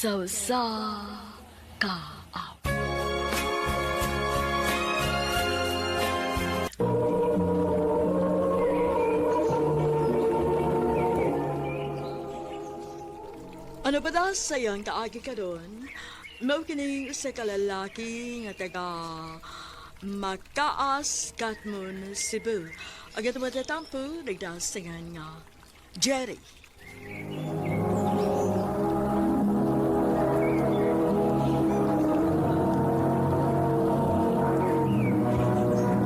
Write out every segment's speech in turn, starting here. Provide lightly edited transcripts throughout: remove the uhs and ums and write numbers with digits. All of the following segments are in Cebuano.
Sa usa ka hour. Ano ba da sayang kaagi karon? Mao kini usa ka lalaki nga taga Makaas, Katmon, Cebu. Ang atong matatampo, nagdasingan nga Jerry.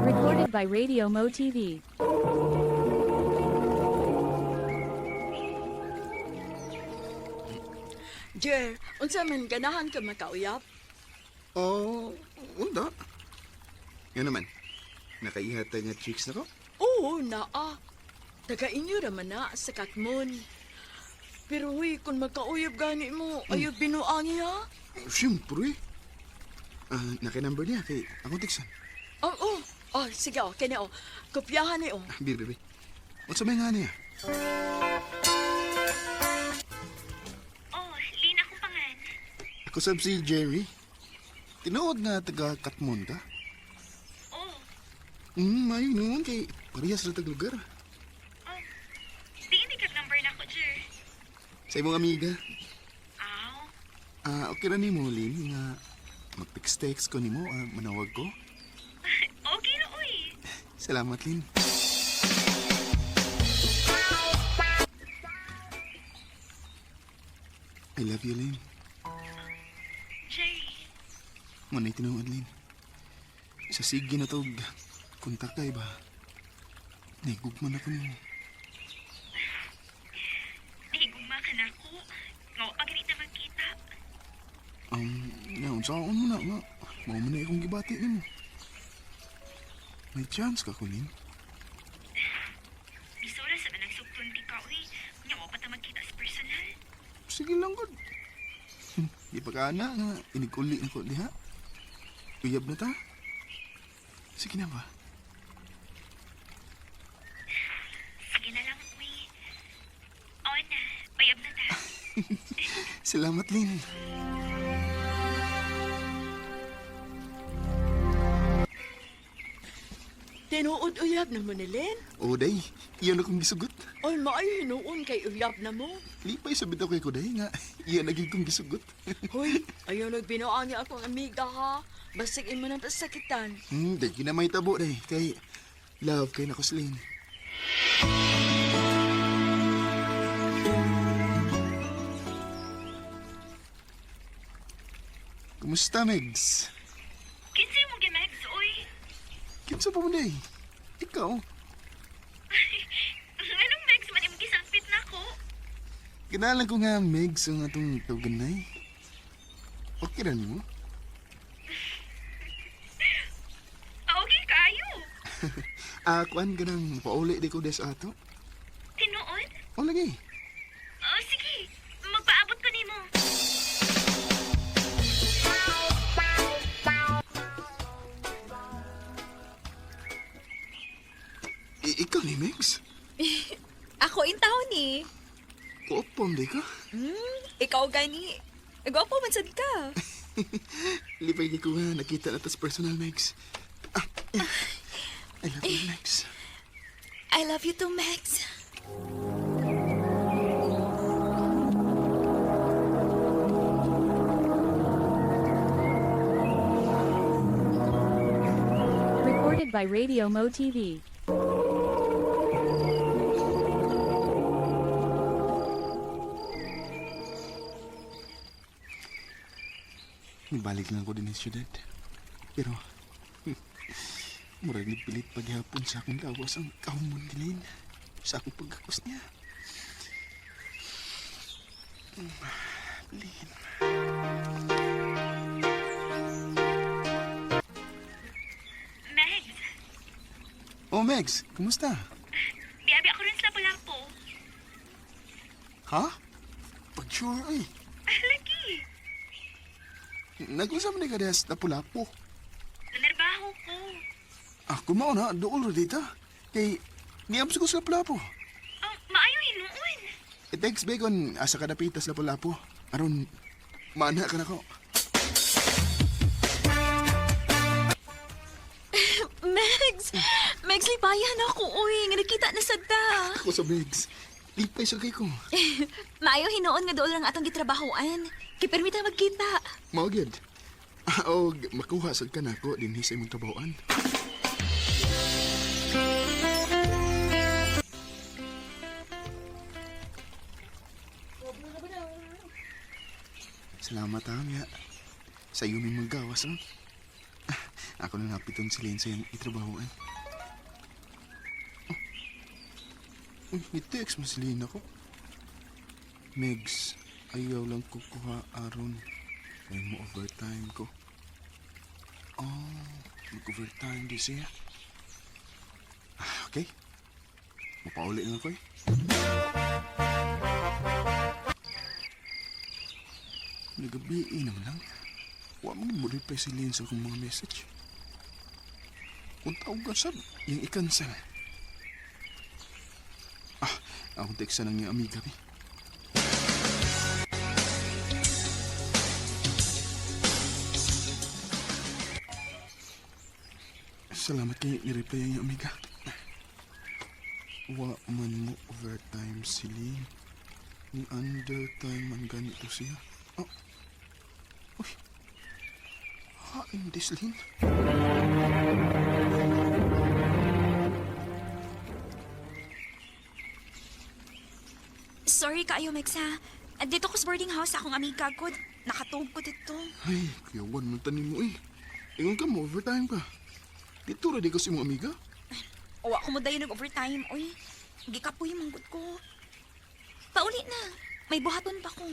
Recorded by Radio Mo TV. Jer, unsa man ganahan ka makauyap? Oh, unda. Nga naman, nakaihatay nga chicks na ko. Oo, naa. Taga inyo raman na sa Katmon. Pero huy, kung magkauyap gani mo, ayaw binuangi ha? Siyempre. Ah, naka-number niya kay akong tiksan. Oh, oh. Oh, sige oh, kini oh. Kopyahan ni oh. Ah, bir, bir, bir. Unsa may nga niya? Oh, Lina akong pangan. Ako sab si Jerry. Tinuod nga taga Katmon ka? Oh, Mayo noon kay parehas ra tag lugar. oh. Di hindi kag number na ko, Jer. Sa imong amiga. Aw, Ah, okay ra nimo Lin nga mag-text-text ko nimo, manawag ko. okay ra, uy. Salamat, Lin. I love you, Lin. Jerry, Manay tinuod, Lin. Sa sige na tog, kontak kay ba? Naigugman ako nimo. nahigugma ka na ako. Nga, pag na magkita. Nga, unsaon mo na, nga. Mao man na akong gibati nimo. May chance ka ko, Lin. Bisura sa manang sugton ti ka, uy. Nga, wa pa ta magkita sa personal. Sige lang, God. Di pa ka na, nga iniguli na ko diha. Uyab na ta. Sige na ba? Sige na lang, uy. Oo na, bayab na ta. Salamat, Lin. Tinuod uyab na mo ni Len. O, day. Iyan akong gisugot. Oy, maayo hinuon kay uyab na mo. Lipay sa bitaw kay ko, day, nga. Iyan naging kong gisugot. Hoy, ayaw nagbinuangi akong amiga ha. Basig imo nang pasakitan. Day, kinamay tabo, day. Kay, love kay nako, si Lin. Kumusta, Megs? Kinsay mo gimegs, uy. Kinsa pa mo, day? Ikaw? Anong megs man imong gisangpit na ko? Kinalan ko nga, Megs, ang atong tawaganay. Okay ra nimo? Ah, okay kayo. Ah, kuan ka nang pauli di ko des ato. Tinuod? O lagi. Oh, sige. Magpaabot ko nimo. Ikaw ni Megs? Ako in taon eh. Kuopom di ka? Ikaw gani. Gwapo man sad ka. Lipay di ko nga nakita na tas personal, Megs. Ah, yeah. I love you, Megs. I love you too, Max. Recorded by Radio Mo TV. Nibalik lang ko din sa syudad. Pero, murag nipilit paghapon sa akong lawas ang kaumon ni Lynn sa akong pagkakos niya. Lynn. Megs, Oh, Megs, kumusta? biabi ako rin sa Lapu-Lapu. Ha? Pag-sure, ay. Lagi. Nag-usap ni ka diha sa Lapu-Lapu. Nanarbaho ko. Ah, kumao na, dool ra dita. Kay, niabs ko sa Lapu-Lapu. Oh, maayo hinuon. I-text ba kon asa ka dapita sa Lapu-Lapu. Aron, Mana ka na ko. Megs! Megs, lipayan ako, uy. Nga nakita na sad ta. Ako sa Megs. Lipay sa kay ko. Maayo hinuon nga dool lang atong gitrabahoan. Kay permita magkita. Mao gyud. Og makuha sad ka nako dinhi sa imong trabahoan. Salamat ha, Mia. Sa iyo may magawas, ha? Ako na napiton si Len sa iyang itrabahoan. Oh. Uy, ni-text mo si Lynn ako. Megs, ayaw lang kukuha aron. Ay mo overtime ko. Oh, mag-overtime di siya. Ah, okay. Mapauli lang ako eh. Nagabi naman lang. Wa man mo reply si Lynn sa akong mga message. Kung tawag ka sab, yung i-cancel. Ah, akong text ng iyang amiga bi. Salamat kay ni-reply ang iyang amiga. Wa man mo overtime si Lynn. Ni undertime man ganito siya. Oh. Uy. Hain this, Lynn. Sorry kaayo, Megs, ha. Dito ko sa boarding house akong amiga ko. Nakatug ko dito. Ay, kuyawan mo tanim mo eh. Ingon ka mo, overtime ka. Dito ra di ko sa imong amiga. Owa ko mo dayon nag-overtime, oy. Gikapoy manggut ko. Pauli na. May buhaton pa ko.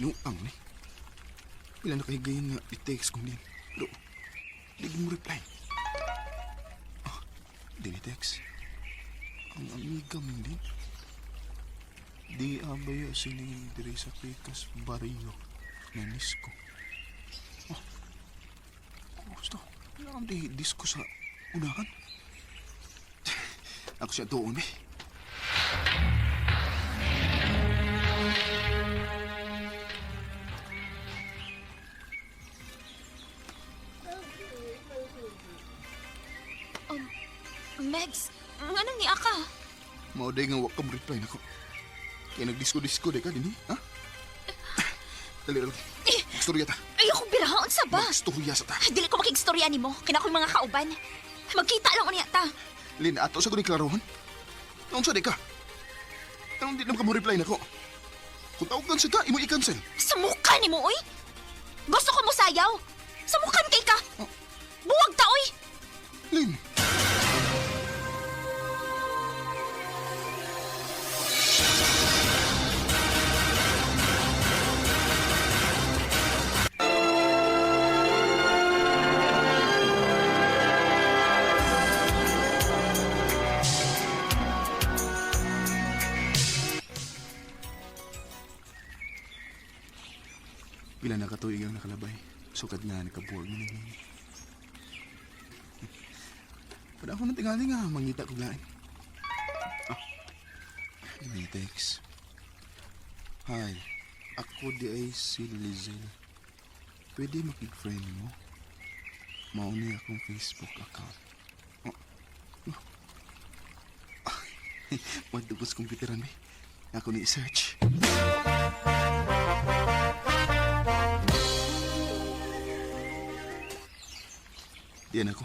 Inuang ni. Pila na kahigayon nga i-text kong din. Pero, di mo reply. Ah, di ni text. Ang amiga mo din. Di abaya sining diri sa Pikas Barrio. Nanis ko. Oh, gusto. Wala kang di disco sa unahan. Ako siya doon eh. Megs, nganong niya ka? Mao day nga wa ka mo reply nako. Kay nagdisko-disko day ka dinhi, ha? Dali ra. Magstorya ta. Ayoko birahaon sa ba? Magstorya sa ta. Dili ko makigstorya nimo. Kina ko'y mga kauban. Magkita lang unya ta. Lin, ato sa kuning klarohan. Naunsa day ka? Anong di naman ka mo reply nako? Kung tawag sa ka, imo i-cancel. Sumuka nimo, oy! Gusto ko mo sayaw. Sumukan kay ka. Buwag ta, oy! Lin. Pila na katuig ang nakalabay. Sukad nga nakabuwag na ninyo. Pero ako natingali nga, mangita kog lain. Ah, may text. Hi, ako di ay si Lizelle. Pwede makig-friend mo? Mauni akong Facebook account. Oh. Oh. Madugos computeran mi. Ako ni search. Diyan ako.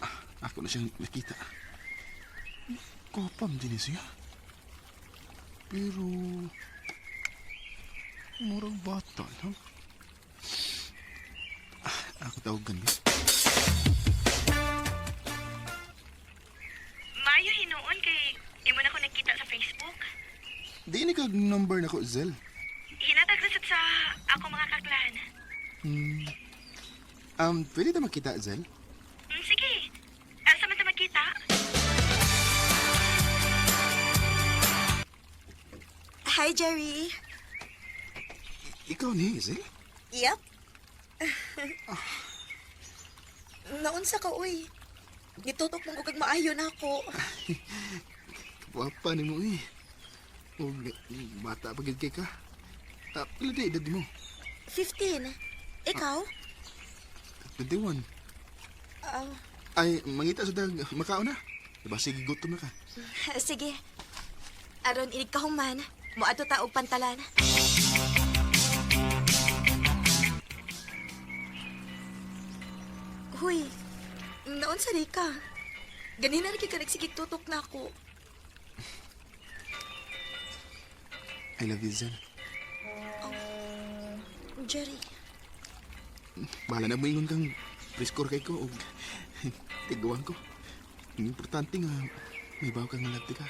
Ah, ako na siyang nakita. Kopam din siya. Pero... Murang bata lang. Ah, ako tawagan niya. Mayo hinuon kay imo na ko nakita sa Facebook. Di ni kag number na ko, Zel. Hinatag ra sad sa ako mga kaklan. Hmm. Pwede ta makita, Zel? Sige. Asa man ta magkita? Hi, Jerry. Ikaw ni, Zel? Yep. Naunsa ka, uy. Gitutok mong kag maayo na ako. Wapa ni mo eh. O, bata pa gid kay ka. Ah, pila di edad mo? 15. Ikaw? 21. Ah, Ay, mangita sa dag, makaon na. Diba, sige, gutom na ka. sige. Aron inig ka human, moadto ta og pantalan. Huy, naunsa ri ka? Ganina ra gyud ka nagsigig tutok na ako. I love you, Zel. Jerry, Bahala na moingon kang preskor kay ko og tiguan ko. Ang importante nga, may bawo kang nalabti ka.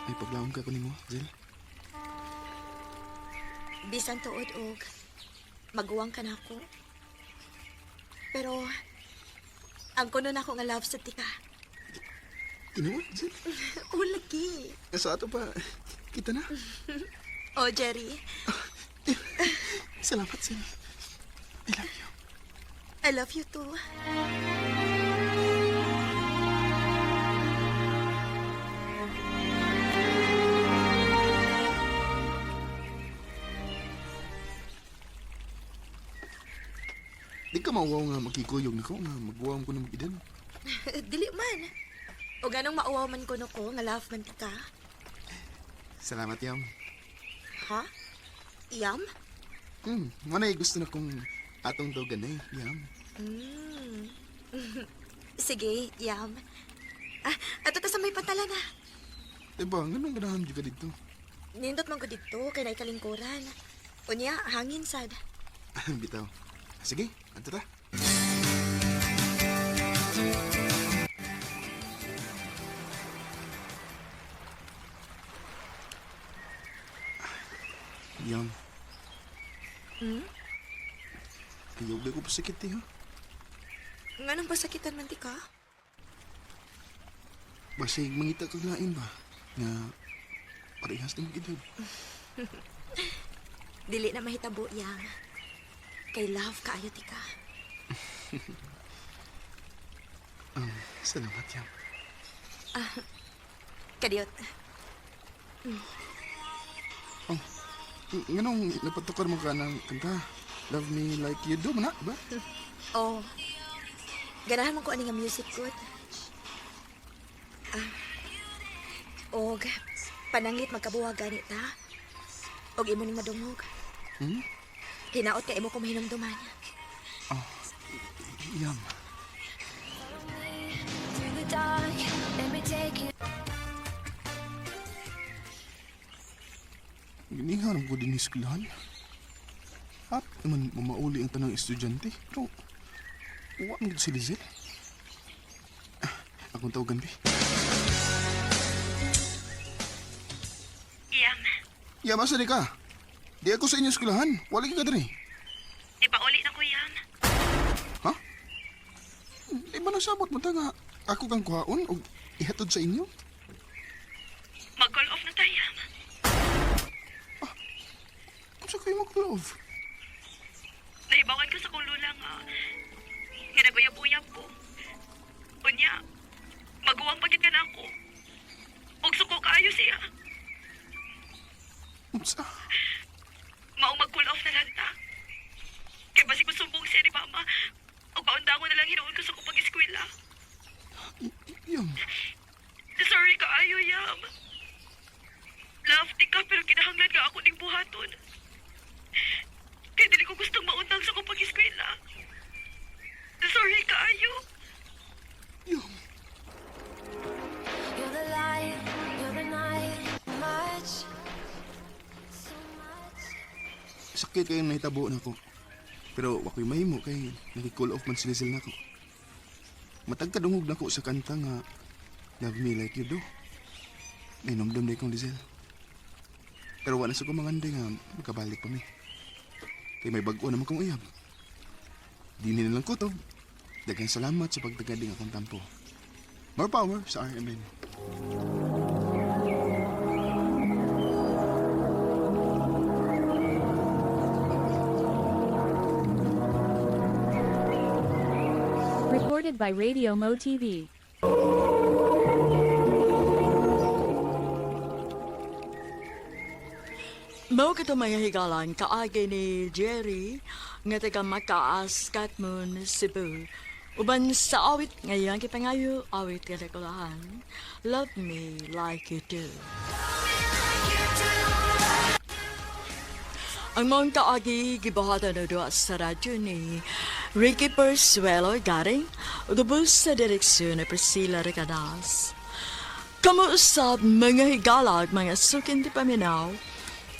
May paglaom ka ko nimo, Zel. bisan tuod og maguwang ka na ako. Pero ang kuno na ako nga love sa tika. Tinuod, Zel. Oh, lagi. Sa ato pa, kita na. Oh, Jerry, Salamat, Zel. I love you. I love you too. Di ka mauwaw nga magkikuyog nako nga magguwam ko ng mag-edad. Dili man. O ganong mauwaw man kuno ko nga love man ka. Salamat, Yam. Ha? Yam? Manay gusto na kong atong dogan eh, Yam. Mm. Sige, yam. Ah, ato ta sa may pantalan ah. Diba, ganun ganahan jud ka dito. Nindot man ko didto kay naay kalingkuran. Unya, hangin sad. Bitaw. Sige, adto ta. Yam. Hmm? Ayaw ko pasakit eh, ha? Nganong pasakitan man ti ka? Basig mangita kag lain ba? Nga parehas ng edad. Dili na mahitabo yang. Kay love kaayo ti ka. Salamat, Yam. Kadiyot. Oh, nganong napatukar mo ka ng kanta? Love me like you do, man ba? Oh. Ganahan man ko ani nga music good. Ah. Og pananglit magkabuwag gani ta. Og imo ning madungog. Hmm? Hinaot ka imo ko mahinumduman. Oh, Yam. Giniharam ko din eskwelahan. At naman mamauli ang tanang estudyante. Pero, uwa man gid si Lizelle. Ah, akong tawagan, be. Yam, Yam, asa di ka? Di ako sa inyong eskwelahan. Wala ka diri. di pa uli na ko, Yam. Ha? Di ba nasabot mo ta nga ako kang kuhaon o ihatod sa inyo? Mag-call off na tayo, Yam. Unsa kayo mag-love? Nahibawan ko sa kong lula nga. Nga naguyab-uyab ko. Unya, maguwang pagit ka na ako. Og suko kaayo siya. Unsa? Maong mag-cool off na lang ta. Kay basig masumbong siya ni mama. Og paundangon na lang hinuon ko sa kong pag-eskwela. Yam, Sorry kaayo, Yam. Love ti ka pero kinahanglan nga ako ning buhaton. Kay dili ko gustong maundang sa kong pag-eskwela. Sorry kaayo. yam. You're the light, you're the night. Much, so much. Sakit kayong nahitabo na ko. Pero wako'y mahimo kay naki-call off man si Lizelle nako. Matagkadungog nako sa kanta nga Love Me Like You Do. Nainomdom na ikong Lizelle. Pero wala sa kumanganday nga magkabalik pa mi. Kay may bag-o naman kong uyab. Di na lang kutob. Daghang salamat sa pagtagading akong tampo. More power sa RMN. Recorded by Radio Mo TV. Mao kato mga higalan kaagi ni Jerry nga taga Makaas, Katmon, Cebu. Uban sa awit ngayang gipangayo, awit kadakulahan. Love me like you do. Ang mga kaagi gibuhatan na doa sa radyo ni Ricky Persuelo Garing, ug sa direksyon ni Priscilla Recadas. Kamu usab mga higalag, mga sukin di paminaw,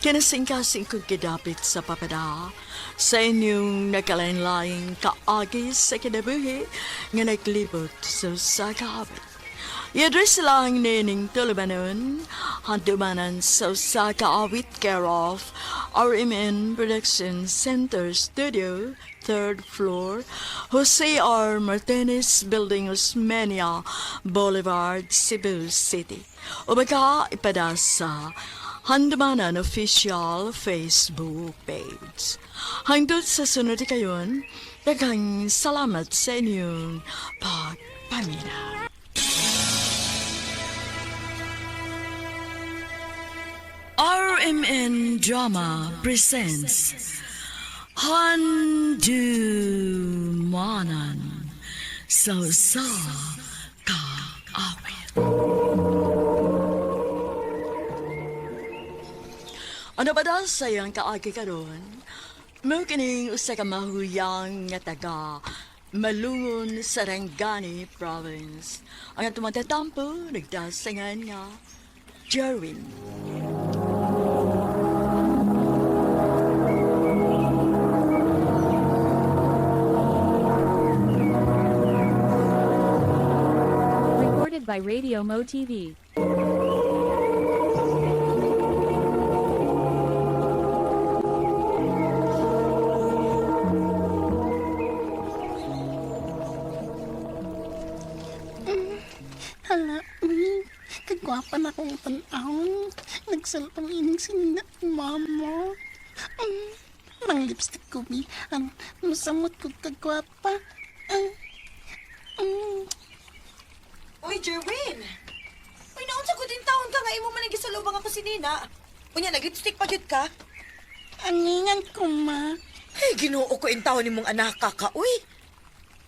kinasingkasing kong gidapit sa papada sa inyong nakalain-laing kaagi sa kinabuhi nga naglibot sa usa ka awit. I-address lang nining tulubanon, handumanan sa usa ka awit care of RMN Production Center Studio, third floor, Jose R. Martinez Building, Osmeña Boulevard, Cebu City. O baka ipada sa Handumanan Official Facebook page. Hangtod sa sunod kayon, daghang salamat sa inyong pagpaminaw. RMN Drama presents Handumanan sa sa kaawit. Ano ba daw sa iyang kaagi karon? Mao kining usa ka mahuyang nga taga Malungon, Sarangani Province. Ang atong matatampo nagdasangan nga Jerwin. Recorded by Radio Mo TV. Hala, uy. Kagwapa na akong tanawon. Nagsalpang ining sinina ni mama. Ang lipstick ko, bi. Ang masamot ko kagwapa. Ah, mm. Uy, Jerwin! Uy, naunsa ko din taon ka nga imo man ang gisalubang ako si Nina. Unya, nag-lipstick pa gyud ka. Angingan ko, ma. Ay, ginoo ko in taon nimong anak ka, uy.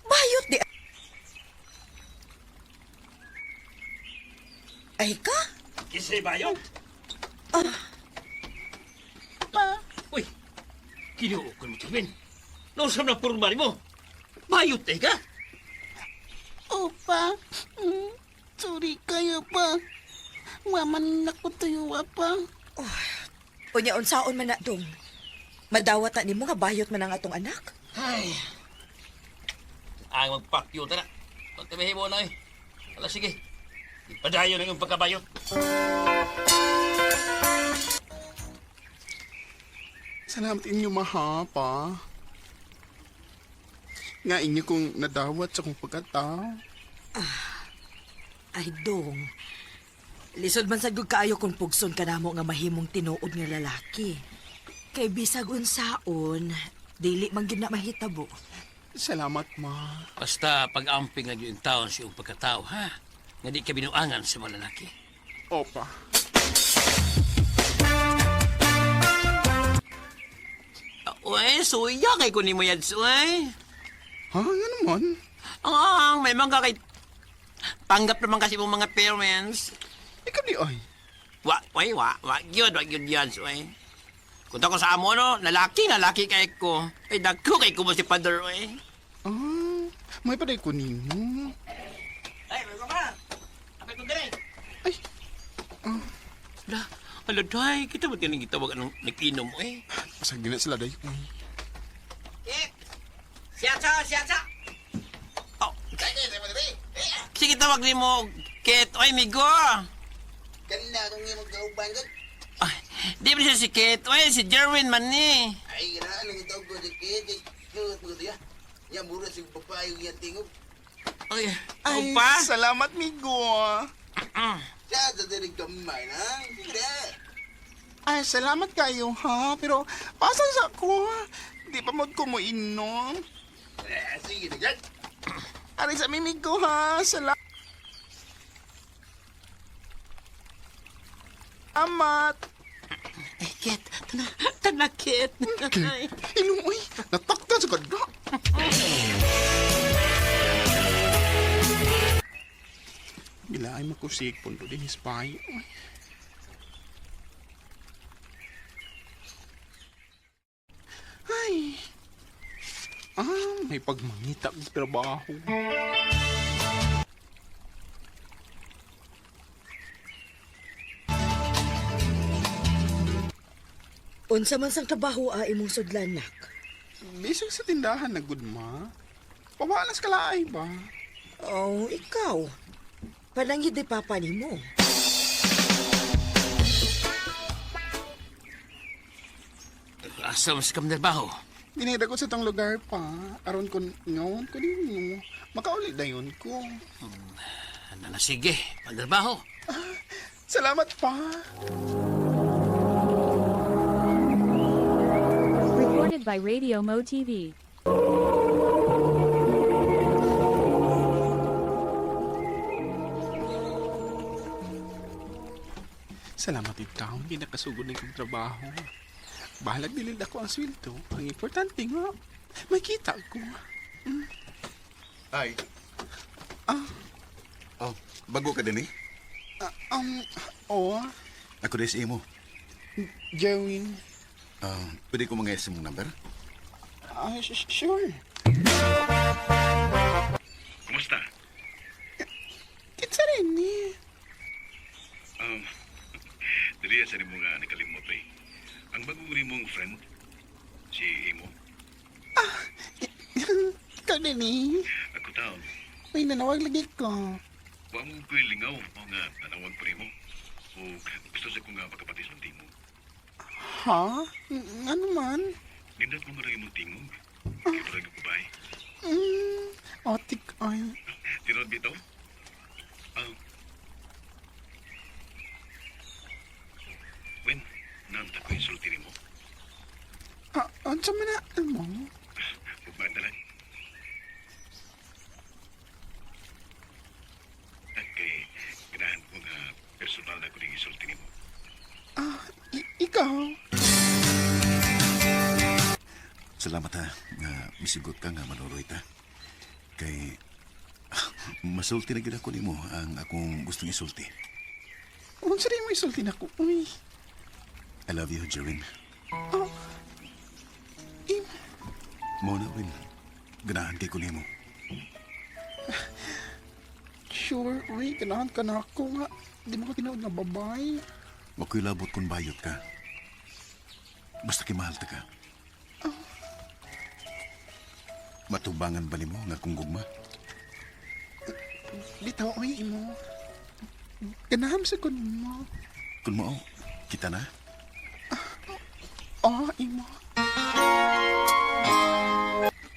Bayot di. Ay ka? Kisay bayot? Pa, Uy, kinuo ko mo, Jerwin. Nausap na purong mari mo. Bayot eh ka? opa. Sorry kayo pa. Waman na ko tuyo, pa. Unya unsaon man na dong. Madawat na nimo nga bayot man ang atong anak. Ay. Ang magpakyo ta na. Pagtabihin mo na eh. Ala, sige. Ipadayon ang iyong pagkabayot. Salamat inyo mahapa. Nga inyo kong nadawat sa kong pagkatao. Ay dong. Lisod man sad gud kaayo kung pugson ka namo nga mahimong tinuod nga lalaki. Kay bisag unsaon, dili man gyud na mahitabo. Salamat, ma. Basta pag-amping lang yung taon sa iyong pagkatao, ha? Nga di ka binuangan sa mga lalaki. Opa. Uy, suya kay kunin mo yan, suy. Ha? Nga naman? Ang, may mga kay... Panggap naman kasi mong mga parents. Ikaw di ay. Wa, way, wa, wa, gyud, wa gyud yan, suy. Kung ako sa amo, no, lalaki, lalaki kay ko. Ay, dagko kay ko mo si father, oy. Ah, may paday ko nimo. Ay, may pa. Apay ko dire. Ay, Ala, ala, day, kita ba tining gitawag anong nag-inom, eh? pasag na sila day. Uy. Eh, siyasa, siyasa. Oh, sige, tawag ni mo, Ket, oy, migo. Kanina akong imong kauban ko. Ay, di ba siya si Ket? Oy, si Jerwin man ni. Ay, ginaan ang itawag ko si Kit. Nuot mo ito ya. Ya, mura si babae yung iyang tingog. Ay, Ay, opa. salamat, migo. Siya, sa dinig kamay na. Sige na. Ay, salamat kayo, ha? Pero, pasan sa ko, ha? Di pa mo ko mo inom. Eh, sige na, Jack. Ari sa mimig ko ha. Salamat. Eh, Ket, tana, tana, Ket. Ilong, uy. Nataktan sa kadra. Bila ay makusik pundo din his bayo. Uy. Ay. Ah, may pagmangita ng trabaho. Unsa man sang trabaho a imong sudlan, nak? Bisag sa tindahan na good ma. Pawalas ka laay ba? Oh, ikaw. Pananghid ni papa nimo. Asa mas kam trabaho? Dinira ko sa tong lugar pa. Aron ko ngawan ko ninyo. Makauli dayon ko. Ano na sige, pagtrabaho. Salamat pa. Recorded by Radio Mo TV. Salamat ikaw. Hindi nakasugod na kong trabaho. Bahalag dilid ako ang sweldo. Ang importante nga, may kita ko. Ay. Ah. Oh, bago ka din eh. Ah, oo, Ako din sa imo. Jerwin. Ah, pwede ko mga mong number? Ah, sure. Kumusta? Kitsa rin eh. Um, dili sa nimo nga nakalimot eh. Ang bagong nimong friend, si Imo. Ikaw din eh. Ako taon, May nanawag lagi ko. wa mo ko'y lingaw mo nga nanawag pa nimo. O gusto sa ko nga makapatis ng tingog. Ha? Ano man? Nindot mo nga imong tingog. Kaya parang babae. Otik ay. Tinod bitaw? Ah. Wen, naanta ko insulti nimo. Ah, unsa man na mo? Ugmaan na lang. At kay ganahan ko nga personal na ko ning isulti nimo. Ah, ikaw. Salamat ha, nga misigot ka nga manuroy ta. Kay masulti na gyud ako nimo ang akong gustong isulti. Unsa rin mo isulti na ko? Uy. I love you, Jerwin. Oh. Im, Mo na, Win. Ganahan kay ko nimo. sure, uy, ganahan ka na ako nga. Di mo ko tinuod nga babay. Wa ko'y labot kung bayot ka. Basta kay mahal ta ka. Matubangan ba nimo nga kung gugma? Bitaw, uy, imo. Ganahan sa kun mo. Kung mao, kita na. Oh, imo.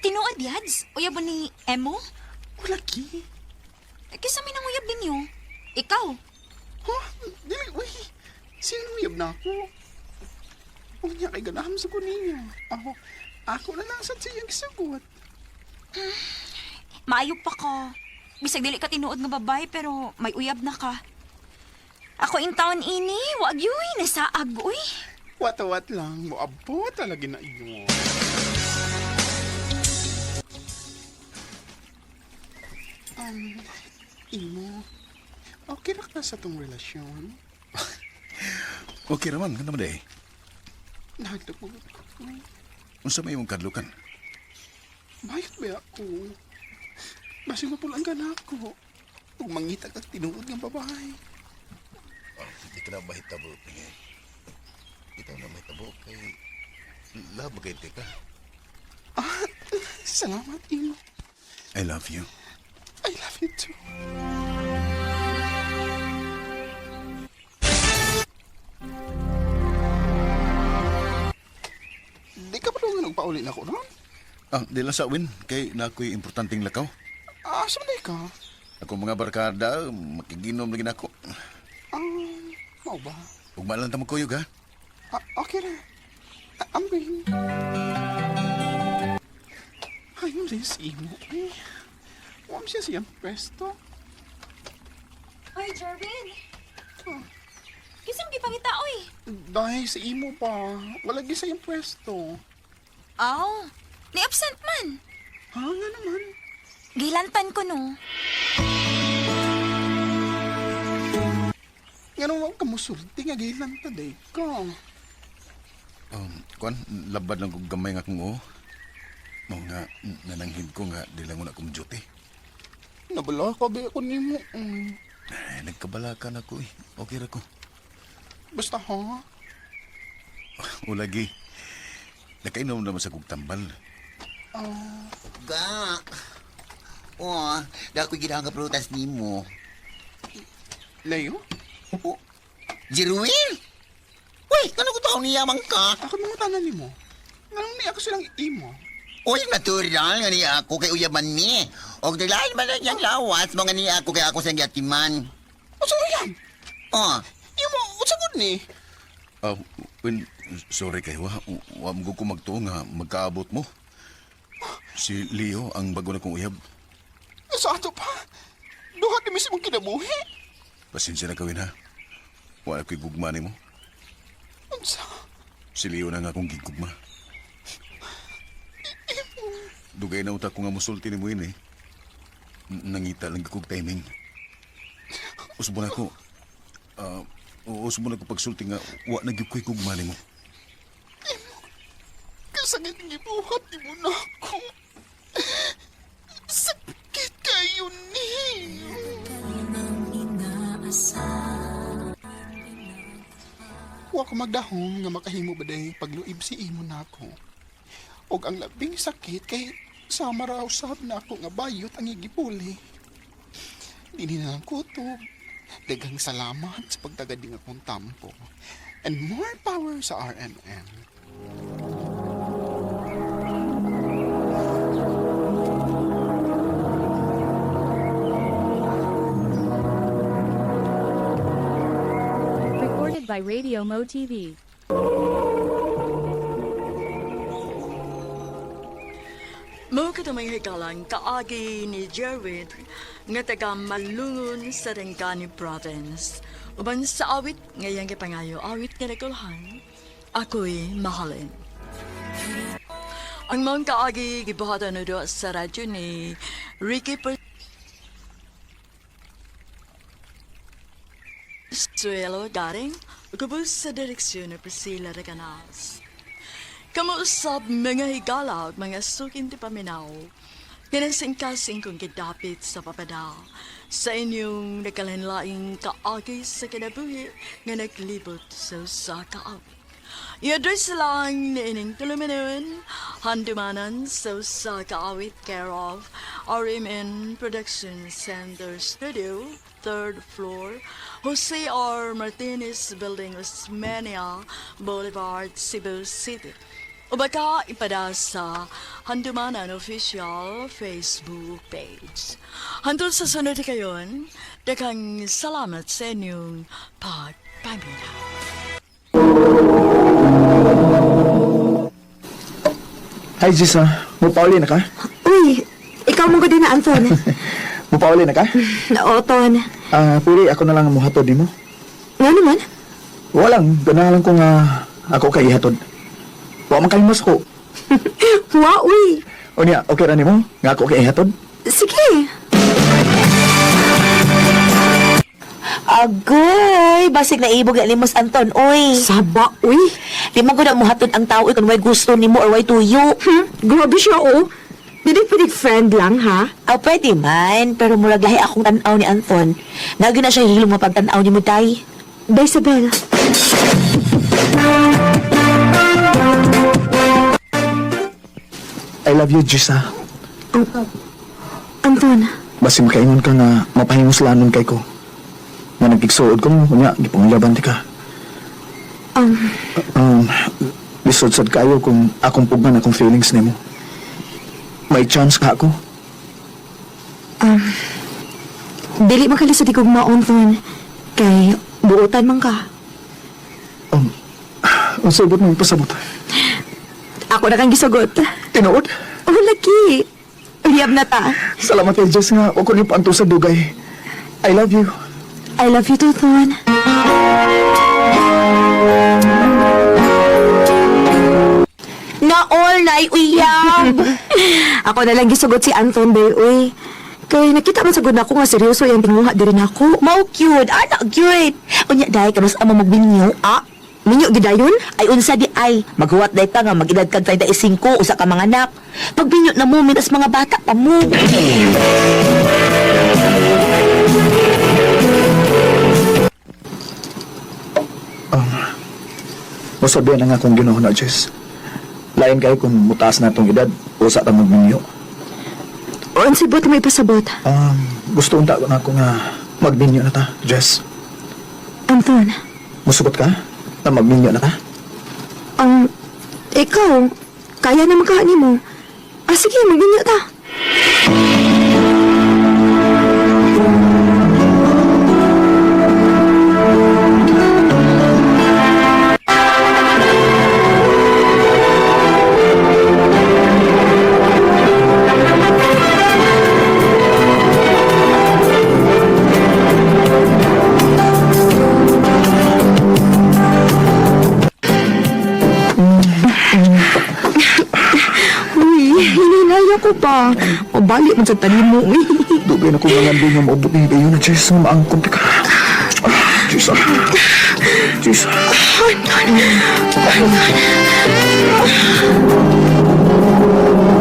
Tinuod, Yads? Uyab ba ni Emo? Wala ki. Eh, Kisa may nanguyab ninyo. Ikaw. Ha? Dili, uy. Sino uyab na ako? Unya kay ganahan sa kun niya. Ako, ako na lang sa siyang gisugot. Maayo pa ka. Bisag dili ka tinuod nga babae pero may uyab na ka. Ako in town ini, wag yuy, nasaag uy. Watawat lang, moabot talaga na iyo. Um, imo, okay ra ka sa tong relasyon? Okay raman, ganda man eh. Nahadlok mo ko. Unsa may imong kadlukan? Bayot ba ako? Basig mapulaan ka na ako. Ug mangita kag tinuod nga babae. Oh, di ka na mahitabo, Pingay. Ikaw na mahitabo kay love kay teka. Ah, salamat, imo. I love you. I love you too. Di ka pa nga nagpauli na ako noon? Ah, di lang sa win kay na ako'y importanteng lakaw. Ah, saan di ka? Ako mga barkada, makiginom lagi nako. Ah, mao ba? Ugma lang ta magkuyog ha. Ah, okay na. Ah, I'm going. Ay, yung sis, imo. Eh. Huwag siya siyang pwesto. Hoy, Jervin! Kisam gipangita, oy! Dahil sa imo pa, wala gi sa iyang pwesto. Aw, ni-absent man. Ha, nga naman. Gilantan ko no. Nga naman ka musulti nga gilan ta day ka. Kuan, labad lang kog gamay nga akong oo. Mao nga, nananghid ko nga, di lang na akong duty. Nabala ka ba ako nimo? Ay, nagkabala ka na ko eh. Okay ra ko. Basta ha? O lagi, nakainom naman sa kog tambal. Ga. Oh, dako gid ang prutas nimo. Leo? Oh, Jeruel. Uy, kano ko taon niya man ka? Ako mga tanan nimo. Nganong ni ako silang imo? Uy, natural nga niya ako kay uyaman ni. Og dalain man lang yang lawas mo nga niya ako kay ako sa gatiman. Unsa yan? Oh, Imo, unsa gud ni? Ah, Win, sorry kayo ha. Wa mo ko magtuo nga magkaabot mo. Si Leo ang bago na kong uyab. Sa ato pa. Duha kami sa mong kinabuhi. Pasensya na kawin ha. Wala ko'y gugma nimo. Unsa? Si Leo na nga akong gigugma. Dugay na utak ko nga musulti ni mo yun eh. Nangita lang kog timing. Usbo na ko. Ah, usbo na ko pagsulti nga wa na gyud ko'y gugma nimo. Kasakit ng ibuhat ni mo na ako. Sakit kayo ni. Wa ko magdahom nga makahimo ba day pagluib si imo na ako. Og ang labing sakit kay sama raw sab na ako nga bayot ang igipuli. Dini na lang kutob. Daghang salamat sa pagtagad ng akong tampo. And more power sa RMN. Recorded by Radio Mo TV. Mao kato may hikalang kaagi ni Jerwin nga taga Malungon sa Rengani Province. Uban sa awit ngayang gipangayo awit nga nakulhan, ako'y mahalin. Ang mga kaagi gibuhatan na do sa radyo ni Ricky Suelo Garing, gubos sa direksyon ni Priscilla Reganas. Kamuusap mga higala at mga sukin ti paminaw. Kinasingkasing kong gidapit sa papada sa inyong nagkalanlaing kaagi sa kinabuhi nga naglibot sa usa ka awit. I-address lang ni ining tulumanon, handumanan sa usa ka awit care of RMN Production Center Studio, third floor, Jose R. Martinez Building, Osmeña Boulevard, Cebu City. O baka ipada sa Handumanan Official Facebook page. Hantod sa sunod kayon, daghang salamat sa inyong pagpamilya. Hi, Gisa. Mupauli na ka? Uy, ikaw mo din na, Anton. Mupauli na ka? Oo, Ton. Ah, pwede ako na lang ang muhatod nimo. Nga naman. Walang, ganahan ko nga ako kay ihatod. Wa man kayo mas ko. Wa, uy. O niya, okay ra nimo? Nga ako kay ihatod? Sige. Agoy, basig na ibog na limos Anton, oy. Saba, uy. Di man ko na muhatod ang tao oy, kung way gusto nimo or way tuyo. Grabe siya, oh. Dili pwede friend lang, ha? Aw, pwede man, pero murag lahi akong tan-aw ni Anton. Nagi na siya hilom nga pagtan-aw ni mo, day. Day, Isabel. I love you, Gisa. Anton, Basi makaingon ka nga mapahinguslanon kay ko. Nga nagkigsuod ko mo, unya, gipanglaban ti ka. um, Um, lisod sad kayo kung akong pugnan akong feelings nimo. May chance ka ako. um, dili man kalisod ikog maon, Ton. Kay, buotan man ka. Ang sabot mong pasabot. Ako na kang gisugot. Tinuod? Oh, laki. Unya, Mag-uyab na ta. Salamat kay Diyos nga, wa ko niyo paanto sa dugay. I love you. I love you too, Thon. Na all na uyab. Ako na lang gisugot si Anton Bey, uy. Kay nakita man sagud nako nga seryoso yang tinguha diri nako. Mao cute, ana cute. Unya dai kanus amo magbinyo. Ah, minyo gidayon? Ay unsa di ay, maghuwat day ka nga mag-edad kag 35 usa ka mga anak. Pagbinyo na mo mitas mga bata pa mo. Masabihan na nga kung Ginoo na, Jess. Lain kayo kung mutaas na itong edad, usa ta magminyo. O unsay buot mo ipasabot? Gusto unta ko na ako nga magminyo na ta, Jess. Anton, Musugot ka na magminyo na ta? ikaw, kaya na magkaani mo. Ah, sige, magbinyo ta. Uy, hininaya ko pa. Mabali man sa tanim mo. Uy. Dugay na kong nangandong nga maubot ni higayon na, Jess, nga maangkon ka. Ah, Jess, ah. Jess, ah.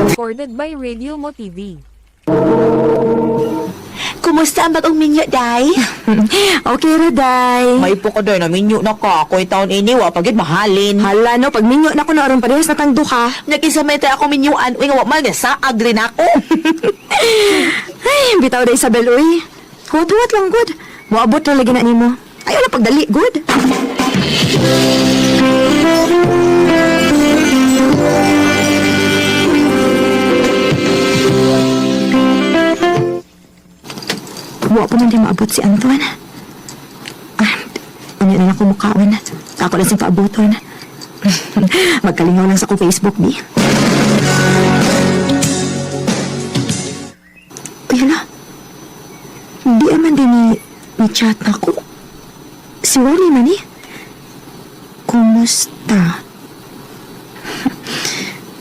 Recorded by Radio Mo TV. Kumusta ang bagong minyo, day? Okay ra, day. May po ko doy, naminyo na ka. Ako'y taon ini, wa pagid mahalin. Hala no, pag minyo na ko na aron parehas na tang duha. Nakisa may tayo ako minyuan, uy nga wa man sa rin ako. Ay, bitaw da Isabel, uy. Huwat-huwat lang, good. Moabot na lagi na nimo. Ayaw na pagdali, good. Wa pa man di maabot si Anton. Ah, ano na lang ako mukhaon. Ako lang siyang paaboton. Magkalingaw lang sa ko Facebook, di. Uy, hala. Di man din ni chat na ko. Si Ronnie man eh. Kumusta?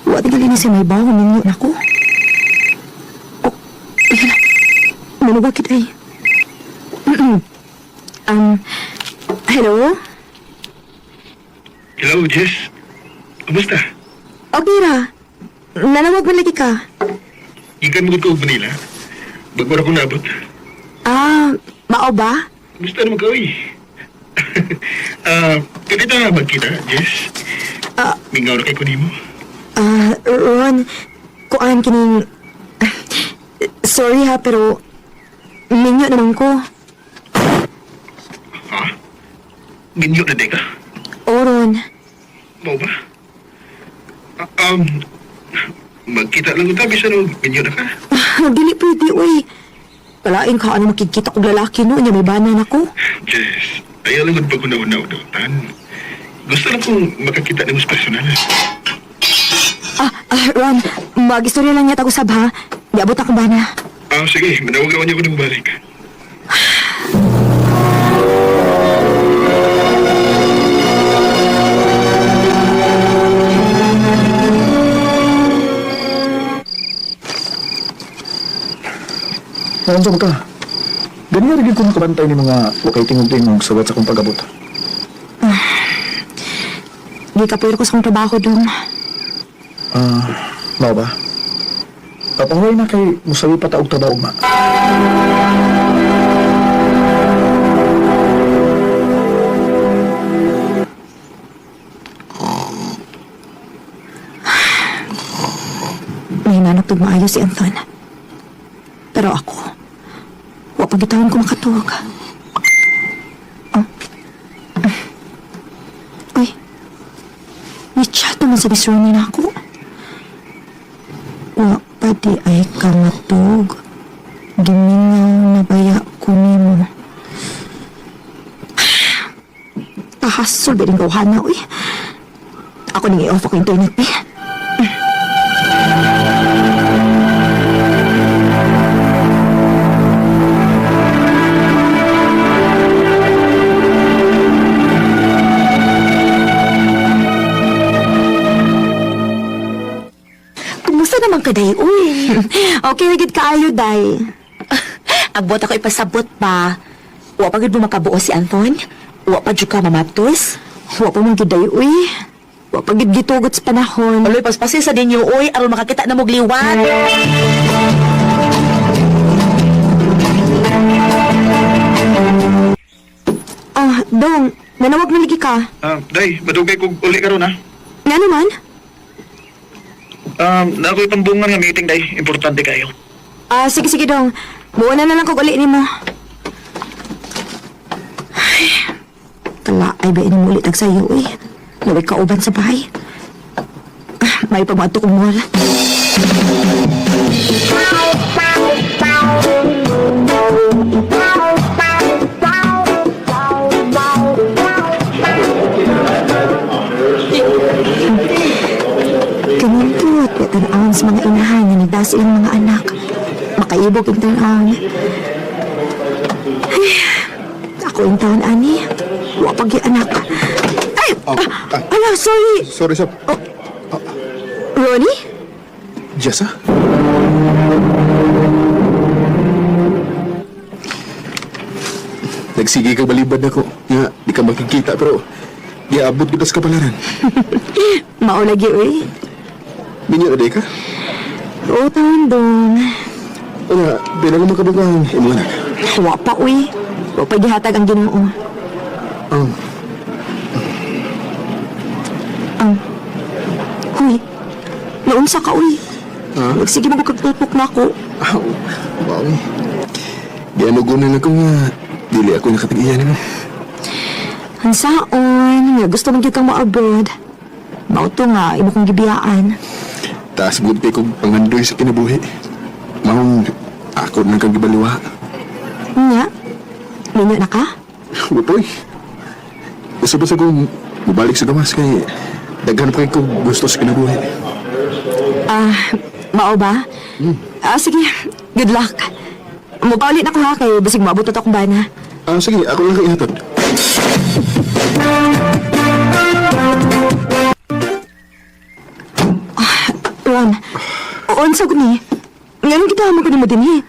Wa tingali ni siya may bawo ninyo na ko. Oh, uy, hala. Manuwag kita eh. um, hello? Hello, Jess. Kumusta? Okay ra. Nanawag man lagi ka. Gikan mo ko Manila. Bago ra ko naabot. Ah, mao ba? Kumusta naman ka, uy? Ah, pwede ta magkita, Jess? Ah. Mingaw na kay ko nimo. Ah, Ron, kuan kining... Ah, sorry ha, pero... Minyo naman ko. Ha? Minyo na di ka? O, Ron. Mao ba? Ah, magkita lang ta bisan og minyo na ka. Ah, dili pwede, uy. Kalain ka, ano makikita kong lalaki no, niya may banan ako. Jess, ayaw lang gud pag-una-una tan. Gusto lang kong makakita nimo sa personal. Ah, ah, Ron, mag-istorya lang niya tag-usab ha. Di abot akong bana. Ah, sige, manawagan niya ko nang balik. Naunsa mo ka? Ganyan rin ko makabantay ni mga wakay tingog-tingog suwat sa akong pag-abot. Di ka ko sa akong trabaho dong. Ah, mao ba? Papanguhay na kay musawi pa taog trabaho ma. May hinanap tug maayo si Anton. Pero ako, wa pa gitawon ko makatuog. Oh. Uy, may chat naman sa Miss Ronnie na ako. Wa pa di ay kamatug. Gimingaw na baya ko nimo. Tahasol ba rin gawhana, uy. Ako nang i-off ako internet, eh. man ka day, uy? Okay, lagid kaayo, day. Agbot ako ipasabot pa. Wa pa gud mo makabuo si Anton? Wa pa jud ka mamatos? Wa pa man gid day, uy. Wa pa gid gitugot sa panahon. Aloy, paspasi sa dinyo, uy, aron makakita na mo gliwat. Ah, dong, nanawag na lagi ka. Ah, day, madugay kog uli karon ha. Nga naman? Na ako'y pambungan nga meeting day, importante kayo. Ah, sige, sige, dong. Buo na na lang kog uli nimo. Ay, kala ay ba ini ulit ang sayo, eh. Naway kauban sa bahay. Ah, may pagmato kong mall. Kanindot, tanawon sa mga inahan nga nagdasi ilang mga anak. Makaibog ang tanawon. Ay, ako yung taon, ani. Wa pag anak. Ay! Ah, ala, sorry! Sorry, sab. Ronnie? Jessa? Nagsige ka balibad ako. Nga, di ka makikita pero giabot kita sa kapalaran. Maulagi, uy. Minyo na di ka? Oo, taon dong. Una, pila ka makabugang imong anak. Wa pa, uy. Wa pa gihatag ang Ginoo. Oh, Ang. Huy. Naunsa ka, uy. Ha? Nagsige mo kagtutok na ako. Aw, wow. Gianugunan ako nga dili ako nakatig-iya nimo. Hansaon, nga gusto mong gyud kang ma-abroad. Mao to nga, imo kong gibiyaan. Taas gud kay kog pangandoy sa kinabuhi. Maong ako nang kang gibaliwa. Nya, minyo na ka? Butoy. Gusto ba sa kong mubalik sa gawas kay daghan pa kay kog gusto sa kinabuhi. Ah, mao ba? Ah, sige. Good luck. Mupauli na ko ha, kay basig maabot na to akong bana. Ah, sige, ako lang kay ihatod. Ron, unsa ko ni? Nganong gitama ko nimo dinhi?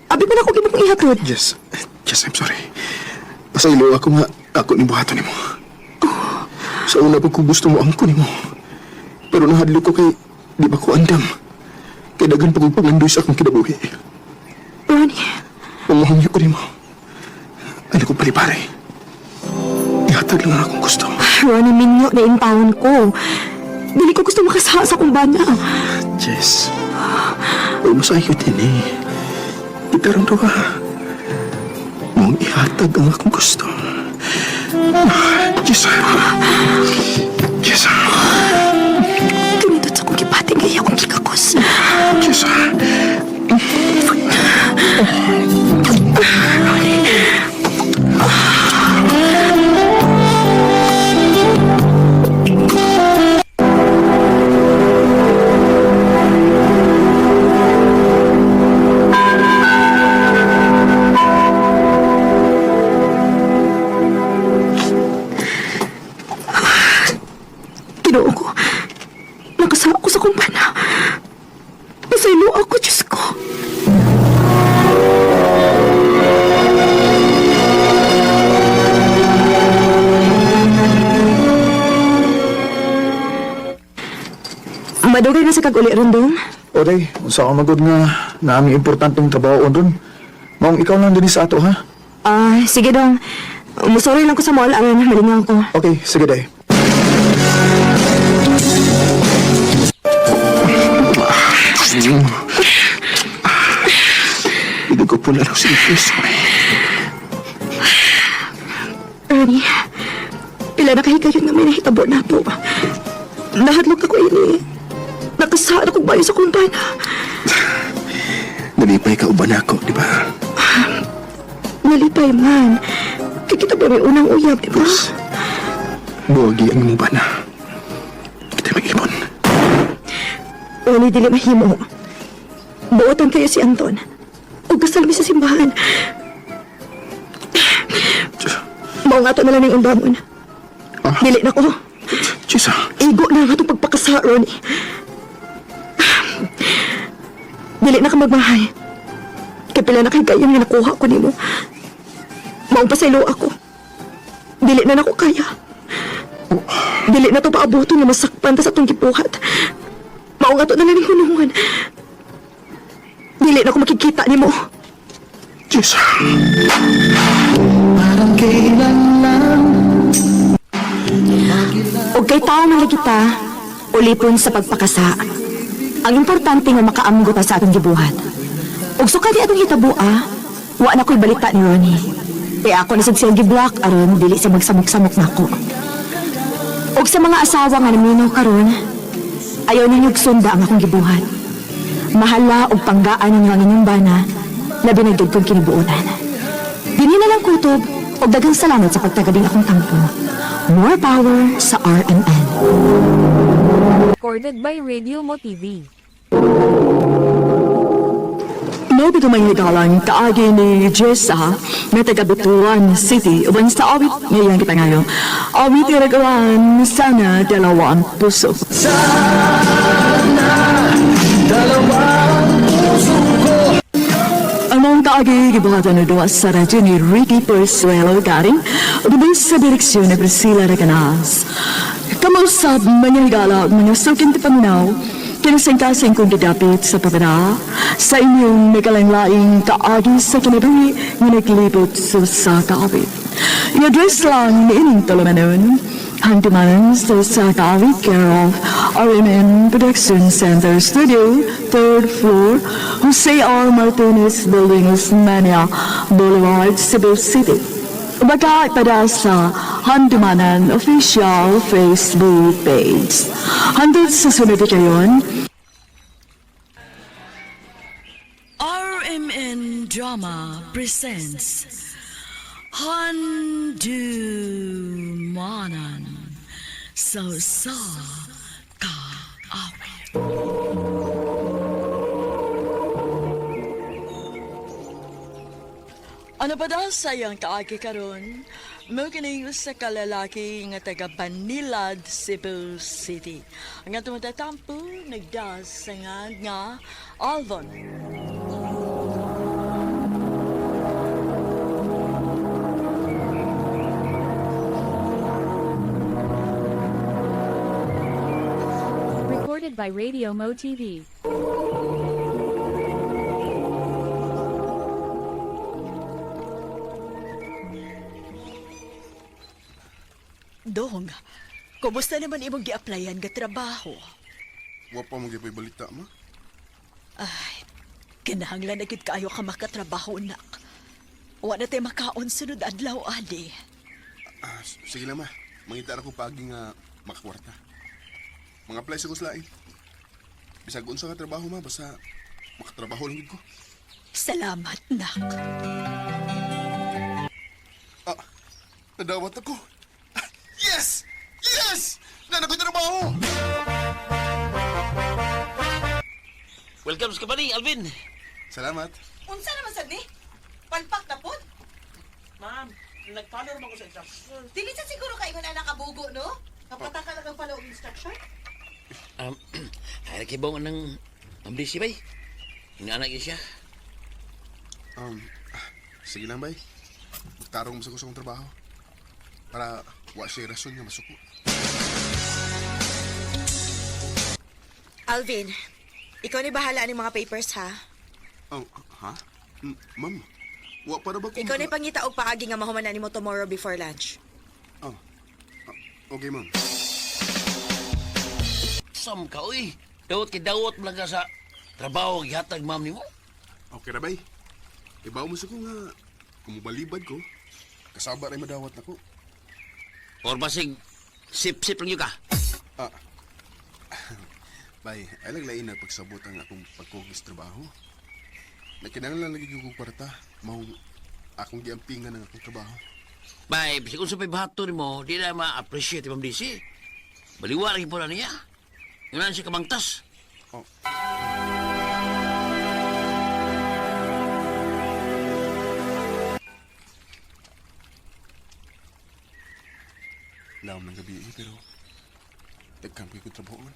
Abi pa na ako gimo kong ihatod. Yes. Yes, I'm sorry. Pasaylo ako nga ako ni buhaton nimo. Sa una pa ko gusto mo angko nimo. Pero nahadlok ko kay di ba ko andam. Kay daghan pa kong pangandoy sa akong kinabuhi. Ronnie, Pamahangyo ko nimo. Ay ko palipare. Ihatag lang ang akong gusto. Ronnie, minyo na intawon ko. Dili ko gusto makasaha sa akong bana. Jess, huwag mo sa iyo din eh. Itarong to ka. Mong ihatag ang akong gusto. Jess. Jess. Kinindot sa akong gipating kay akong gikakos. Jess. Ginoo ko. Nakasama ko sa kumpana. Pasaylo ako, Diyos ko. Madugay na sa kag-uli rondong. O day, unsa ka magod nga naaming importanteng trabaho ron. Maong ikaw lang din sa ato ha. Ah, sige dong. Musorry lang ko sa mall aron malingaw ko. Okay, sige day. Hindi ko pula ng serious. Ernie, pila na kahigayon nga may nahitabo na po. Nahadlok ako ini. Nakasaan akong bayo sa kumpana. Nalipay ka uban ako, di ba? Nalipay man. Kaya kita ba may unang uyab, di ba? Buwagi ang imong bana. Kita mag-ipon. Wala dili mahimo. Buotan kayo si Anton. O gasal mi sa simbahan. Mao nga to na lang ang undamon. Dili na ko. Jessa. Igo na nga itong pagpakasa, Ronnie. Dili na ka magmahay. Kay pila na kay kayo nga nakuha ko nimo. Maong pasaylo ako. Dili na nako kaya. Dili na to paabuto nga masakpan ta sa atong gibuhat. Maong ato na lang ning hunungan. Dili na ko makikita nimo. Jessa. Og kay tao man lagi ta, ulipon sa pagpakasa. Ang importante nga makaamgo ta sa atong gibuhat. Og sukad di atong hitaboa, wa na ko'y balita ni Ronnie. Kaya ako na sad siyang giblock aron dili siya magsamok-samok nako. Og sa mga asawa nga naminaw karon, ayaw ninyo sunda ang akong gibuhat. Mahala og panggaan ninyo ang inyong bana, labi na gyud kong kinibuotan. Dini na lang kutob og daghang salamat sa pagtagading akong tampo. More power sa RMN. Recorded by Radio Mo TV. Mao bitaw may higalang kaagi ni Jessa nga taga Butuan City uban sa awit ngayon kita ngayon. Awit iragawan sana dalawa ang puso. Ang kaagi gibuhatan na duwa sa radyo ni Ricky Persuelo Garing uban sa direksyon ni Priscilla Recanas. Kamausap mga higala ug mga suking paminaw kinasingkasing kong gidapit sa pabara sa inyong nagkalanglaing kaagi sa kinabuhi nga naglibot sa usa ka awit. I-address lang niining tulumanon, Handumanan sa usa ka awit, care of RMN Production Center Studio, 3rd floor, Jose R. Martinez Building, Osmania Boulevard, Cebu City. Baka ipada sa Handumanan official Facebook page. Hanggang sa sunod kayon, RMN Drama presents Handumanan sa sa kaawit. Ano pa daw sa iyang kaagi karon? Mo kining usa ka lalaki nga taga Banilad, Cebu City. Ang atong tatampo nagdas sa nga nga Alvon. Recorded by Radio Mo TV. Dong, kumusta naman imong gi-applyan nga trabaho? Wa pa mo gyud balita ma. Ay, kinahanglan na gid kaayo ka makatrabaho, nak. Wa na tay makaon sunod adlaw, adi. Ah, sige lang ma. Mangita ra ko paagi nga makakwarta. Mga apply sa kuslain. Bisag unsa nga trabaho ma, basta makatrabaho lang gid ko. Salamat, nak. Ah, nadawat ako. Ah, yes! Yes! Nana ko'y trabaho! Welcome sa company, Alvin. Salamat. Unsa naman sad ni? Palpak na pod? Ma'am, nag-follow naman ko sa instruction. Dili sa siguro kaingon anak kabugo, no? Kapataka lang ang follow og instruction. Ay, kibong ng ambisi bay. Inaanak yun siya. Sige lang, bay. Magtarong mo sa gusto kong trabaho. Para wa siya rason nga masuko. Alvin, ikaw ni bahala ni mga papers ha. Oh, ha? Ma'am, wa para ba ko Ikaw ni pangita og paagi nga mahuman na nimo tomorrow before lunch. Oh. Ah, okay, ma'am. Sam ka, uy. Dawat kay dawat mo lang ka sa trabaho gihatag ma'am nimo. Okay ra, bay. Ibaw mo sa ko nga kung mobalibad ko, kasaba rin madawat na ko. Or basig, sip-sip lang yun ka. Ah. Bay, ay laglain na pagsabot ang akong pagkugis trabaho. Nagkinahanglan lagi ko kwarta, maong akong giampingan ang akong trabaho. Bay, bisag unsa pa'y bahato nimo, di na ma-appreciate ni Ma'am DC. Baliwa lagi po na niya. Ngayon siya kamangtas. Oh. Laom ng gabi eh, pero dagkan ko yung trabahoon.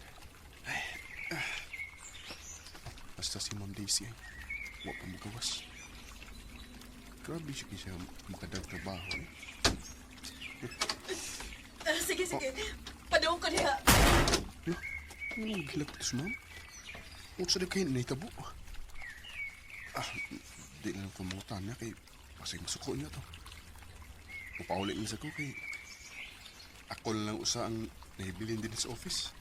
Ay, ah. Basta si Ma'am Daisy ay wa pa magawas. Grabe siya siya makadag trabaho. Eh. Sige, sige. Padung ko niya. Ano maghilak ito ma'am? Unsa na kayo nahitabo? Ah, di na lang kumutan niya kay pasay masuko niya to. Mupauli lang sa ko kay ako na lang usa ang nahibilin din sa office.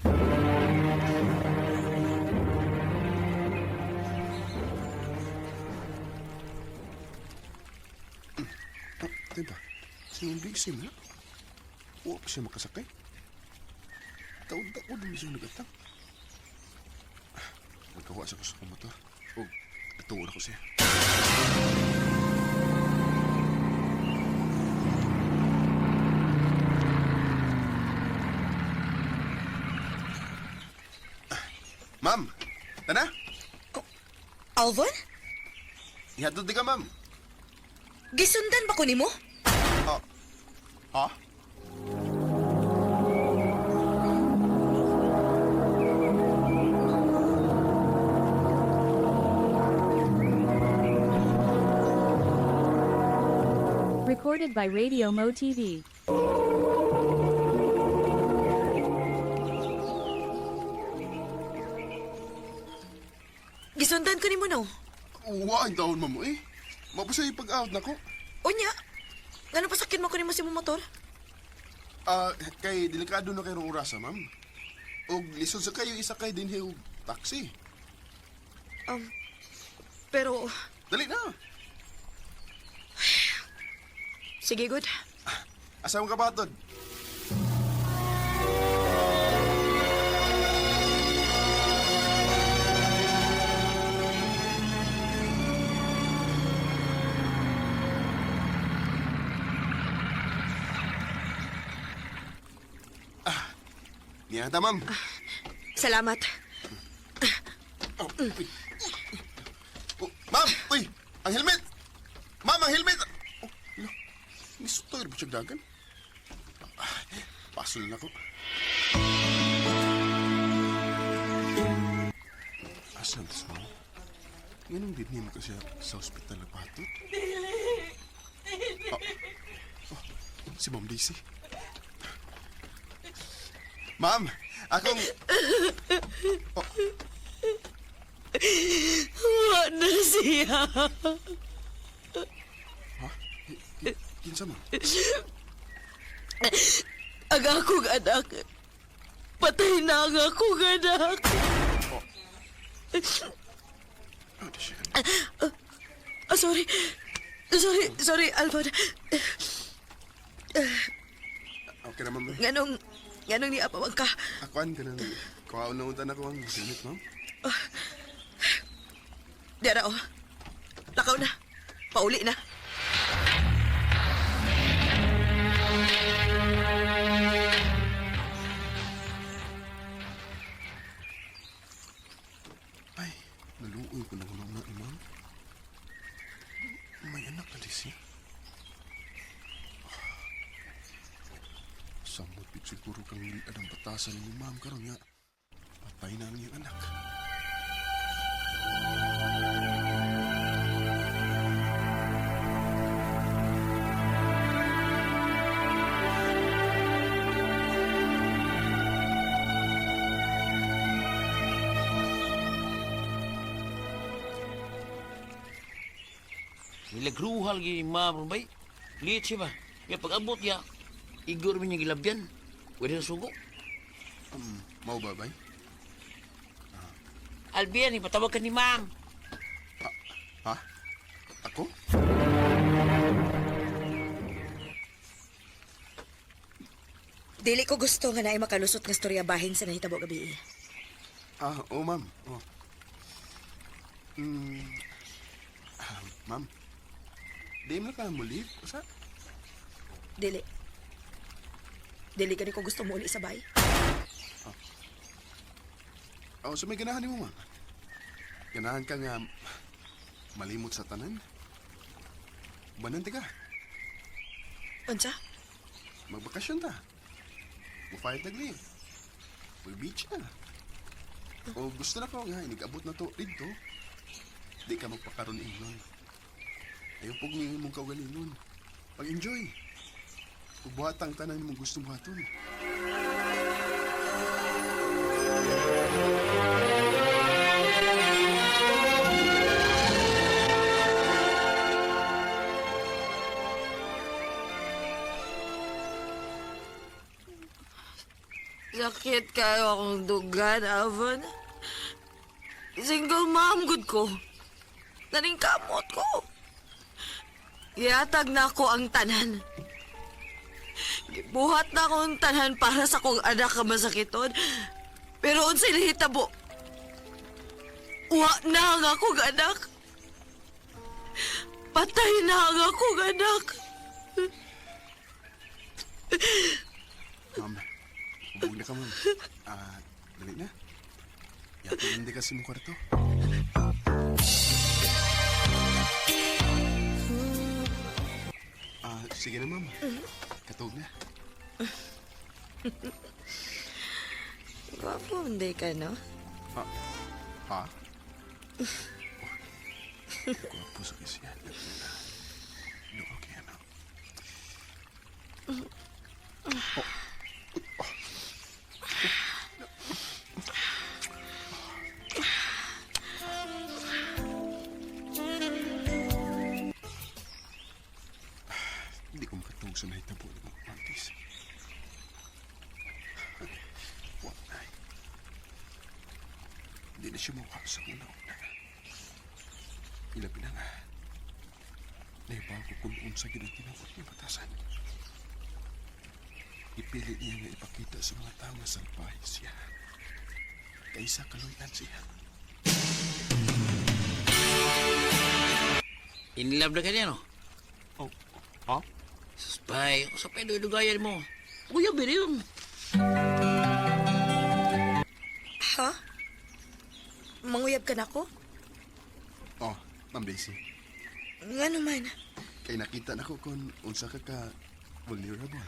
Ah, diba? Si Ma'am Daisy na? Wa pa siya makasakay. Taod-taod din siya nagatang. Magkawa siya ko sa motor. O, atuon ako siya. Ah, ma'am, tana? Alvin? Ihatod di ka, ma'am. Gisundan ba ko nimo? Ah, ha? Recorded by Radio Mo TV. Gisundan ko nimo no. Wa ang taon, ma'am, eh. Mapasay pag-out na ko. Unya. Ngano pasakyan mo ko nimo si motor? Ah, kay delikado na kay orasa, ma'am. Og lisod sa kayo isakay din og taxi. Pero Dali na. sige good. Asa mo ka batod? Ah, niya ta, ma'am. Salamat. Oh, uy. Oh, ma'am, uy, ang helmet. Ma'am, ang helmet. Oh, lo. Nisutoy ba siya dagan? Ah, pasol na ko. Asan tas ma'am? Ganun din niya kasi sa ospital na patot? Dili! Oh, oh, si Ma'am Daisy. Ma'am, akong... Wa na siya. Ha? Kinsa ma'am? Ang akong anak. Patay na ang akong anak. Oh, di siya. Ah, sorry. Sorry, sorry, Alvin. Okay naman ba? Nganong, nganong niapawag ka? Akuan ka nang... Kuhaon na unta na ko ang helmet, ma'am. Dara, oh. Lakaw na. Pauli na. Ay, naluoy ko na ko na ni ma'am. May anak na di siya. Samot pit siguro kang liad ang batasan ni ma'am karon nga. Patay na ang iyang anak. Nilagruhal gini ma'am bay. Liit siya ba? Ya pag-abot ya, igor mi niya gilabyan. Pwede na sugo. Mau ba, bay? Albian, ipatawag ka ni ma'am. Ha? Ako? Dili ko gusto nga naay makalusot nga storya bahin sa nahitabo gabi. Ah, oo, ma'am. Oh. Ah, ma'am. Di mo na ka mo leave? Usa? Dili. Dili gani ko gusto mo uli sa bay. Oh, so may ganahan nimo, ma'am. Ganahan ka nga malimot sa tanan. Banan ka. Unsa? Magbakasyon ta. Mo-file tag leave. Mag-beach na. O gusto na ko nga, inigabot na to dito. Di ka magpakaroon ingon. Ayaw pog ni mong kaugalingon. Pag-enjoy. Ug buhatang tanan mong gusto buhaton. Sakit kayo akong dugan, Alvin. Single mom, good ko. Naning kamot ko. Gihatag na ako ang tanan. Gibuhat na ako ang tanan para sa kong anak ka masakiton. Pero unsay nahitabo? Wa na ang akong anak. Patay na ang akong anak. Ma'am, ubog na ka, ma'am. Ah, dali na. Yato hindi kasi mo kwarto. Ah, sige na, ma'am. Katog na. Gwapo, hindi ka, no? Ha? Ha? Oh, gwapo sa kasi yan. No, okay, ano. Oh. Oh. Hindi ko makatulog sa nahitabo ng mga panties. Wa na eh. Hindi na siya mukha sa una-una. Ilabi na nga. Naibaw ko kung unsa gid ang tinuod niya batasan. Ipili niya nga ipakita sa mga tao nga salbahe siya. Kaysa kaluyan siya. In love na ka niya, no? Oh, ha? Suspay, usapay dudugayan mo. Kuya, bili yun. Ha? Manguyab ka na ko? Oh, Ma'am Daisy. Nga naman. Kay nakita na ko kung unsa ka ka vulnerable.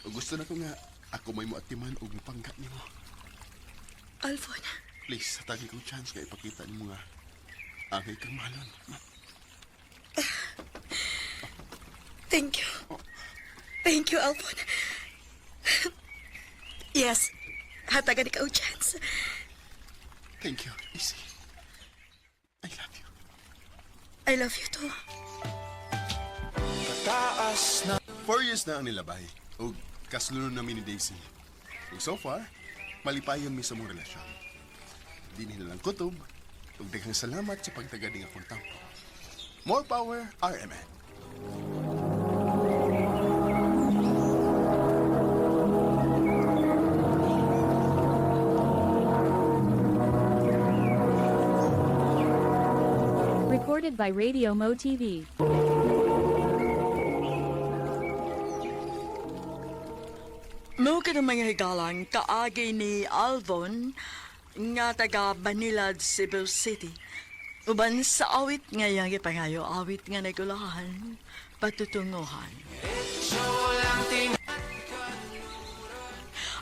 O gusto na ko nga ako may moatiman og mupangga nimo. Alfon, Please, hatagi kong chance nga ipakita nimo nga angay kang mahalon. Ma'am. Thank you. Thank you, Alfon. Yes, hatagan ikaw chance. Thank you, Daisy. I love you. I love you too. 4 years na ang nilabay. O kaslunon namin ni Daisy. Ug so far, malipayon mi sa mong relasyon. Di nila lang kutob. Ug daghang salamat sa pagtagad ng akong tampo. More power, RMN. Recorded by Radio Mo TV. Mo ka ng mga higalang kaagi ni Alvon nga taga Banilad, Cebu City. Uban sa awit nga iyang ipangayo, awit nga nagulahan, patutunguhan.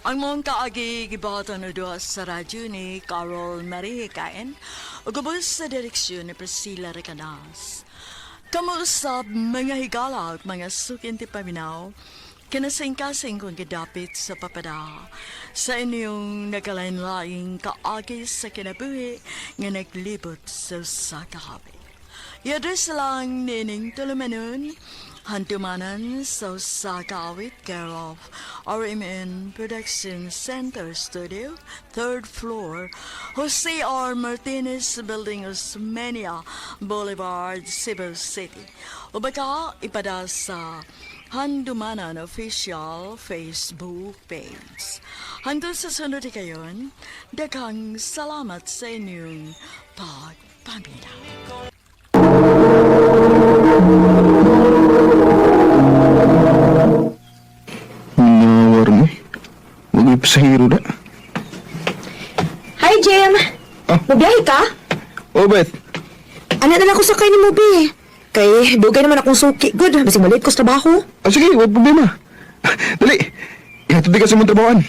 Ang mong kaagi gibatan o duha sa radyo ni Carol Marie Kain ug ubos sa direksyon ni Priscilla Recanas. Kamuusab mga higala at mga sukinti paminaw, kinasingkasing kong gidapit sa papada sa inyong nagalain-laing kaagi sa kinabuhi nga naglibot sa usa ka habi. Yadres lang nining tulumanon, handumanan sa usa ka awit care of RMN Production Center Studio, third floor, Jose R. Martinez Building, Osmeña Boulevard, Cebu City. O baka ipada sa Handumanan Official Facebook page. Hanggang sa sunod kayon, daghang salamat sa inyong pagpaminaw. Nawar mo eh. Huwag ipasahiro na. Hi, Jim! Ah. Mabiyahe ka? Oh, Beth. Ano na lang ako sakay ni mo, be? Kay, dugay naman akong suki. Good, basig malit ko sa trabaho. Ah, sige, huwag problema. Dali. Ihatod di ka sa mong trabahoan.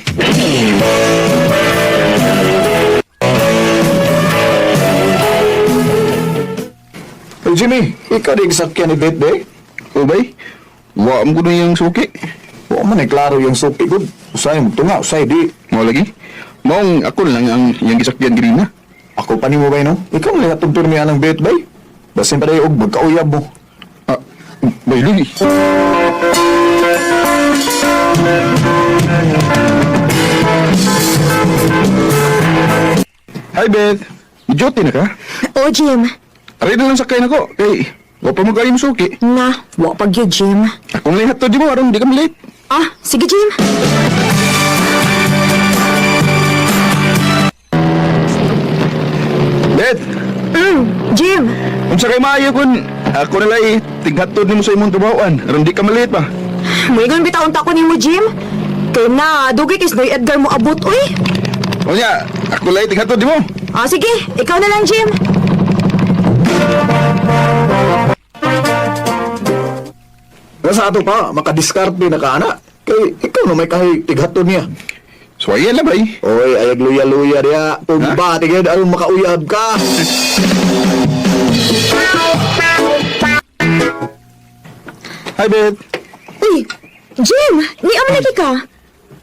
Hey, Jimmy, ikaw di gisakyan ni Beth, be? Ubay, wa mo kuno yung suki. Wa man ay klaro yung suki gud. Usay magtunga, usay di. Mao lagi. Maong ako lang ang iyang gisakyan girina. Ako pa nimo bay no? Ikaw man hatong pirmi anang Beth bay. Basin pa dayo og magkauyab mo. Ah, bay lagi. Hi Beth. Duty na ka? O, Jim. Aray na lang sakay nako kay wa pa mo kayo suki. Na, wa pag yun, Jim. Akong lang hatod di mo aron di ka late. Ah, sige, Jim. Beth, Jim, unsa kay maayo kun ako na lay tighatod nimo sa imong trabahoan aron di ka malate pa. muingon bitaon ta ko nimo, Jim. Kay na, dugay kay Snoy Edgar mo abot, uy. Unya, ako lay tighatod nimo. Ah, sige, ikaw na lang, Jim. Nasa ato pa, makadiskarte na ka ana. Kay ikaw na may kahi tighaton niya. So ayan na bay. Oy, ayag luya-luya diya. Tumba, tigid, aron makauyab ka. Hi Beth. Uy, Jim, ni amo lagi ka.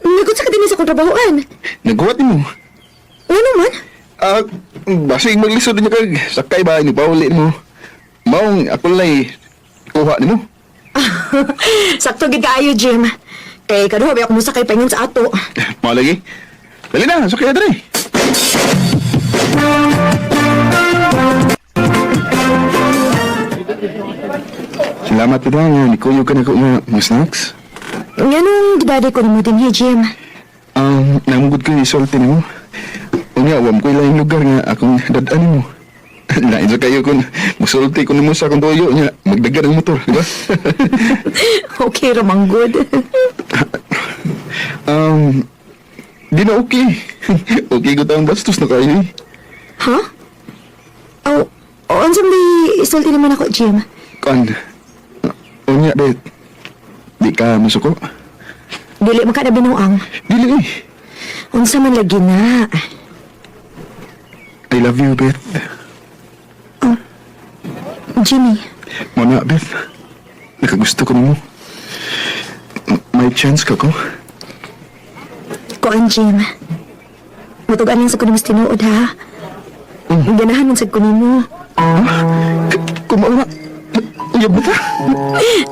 Nagot sa ka din sa akong trabahoan. Naghuwat nimo. Ano man? Ah, basig maglisod niya kag sakay ba ni pauli mo. Maong ako lay kuha nimo. Sakto gid kaayo, Jim. Kay kaduha ba ako mosakay paingon sa ato. Mao lagi. Dali na, sakay na diri. Salamat pud nga ni kuyo ka na ko nga mga snacks. Nganong gidadi ko nimo dinhi, Jim? Namugod ko yung isulti nimo. Unya, wam ko ilang lugar nga akong dadaan nimo. Lain sa kayo kung musulti ko nimo sa akong tuyo niya, magdagan ang motor, di ba? Okay, ramang good. um, di na okay. Okay ko tayong bastos na kayo eh. Ha? Oh, oh, unsang di isulti naman ako, Jim? Kan, unya, bet, di ka masuko. Dili man ka na binuang. Dili eh. Unsa man lagi na. I love you, Beth. Jimmy, Muna, Beth. Nakagusto ko nimo. May chance ka ko? kuan Jim. Mutugan lang sa kuno mas tinuod ha. Ganahan man sad ko nimo. Kumawa. Uyab mo ta.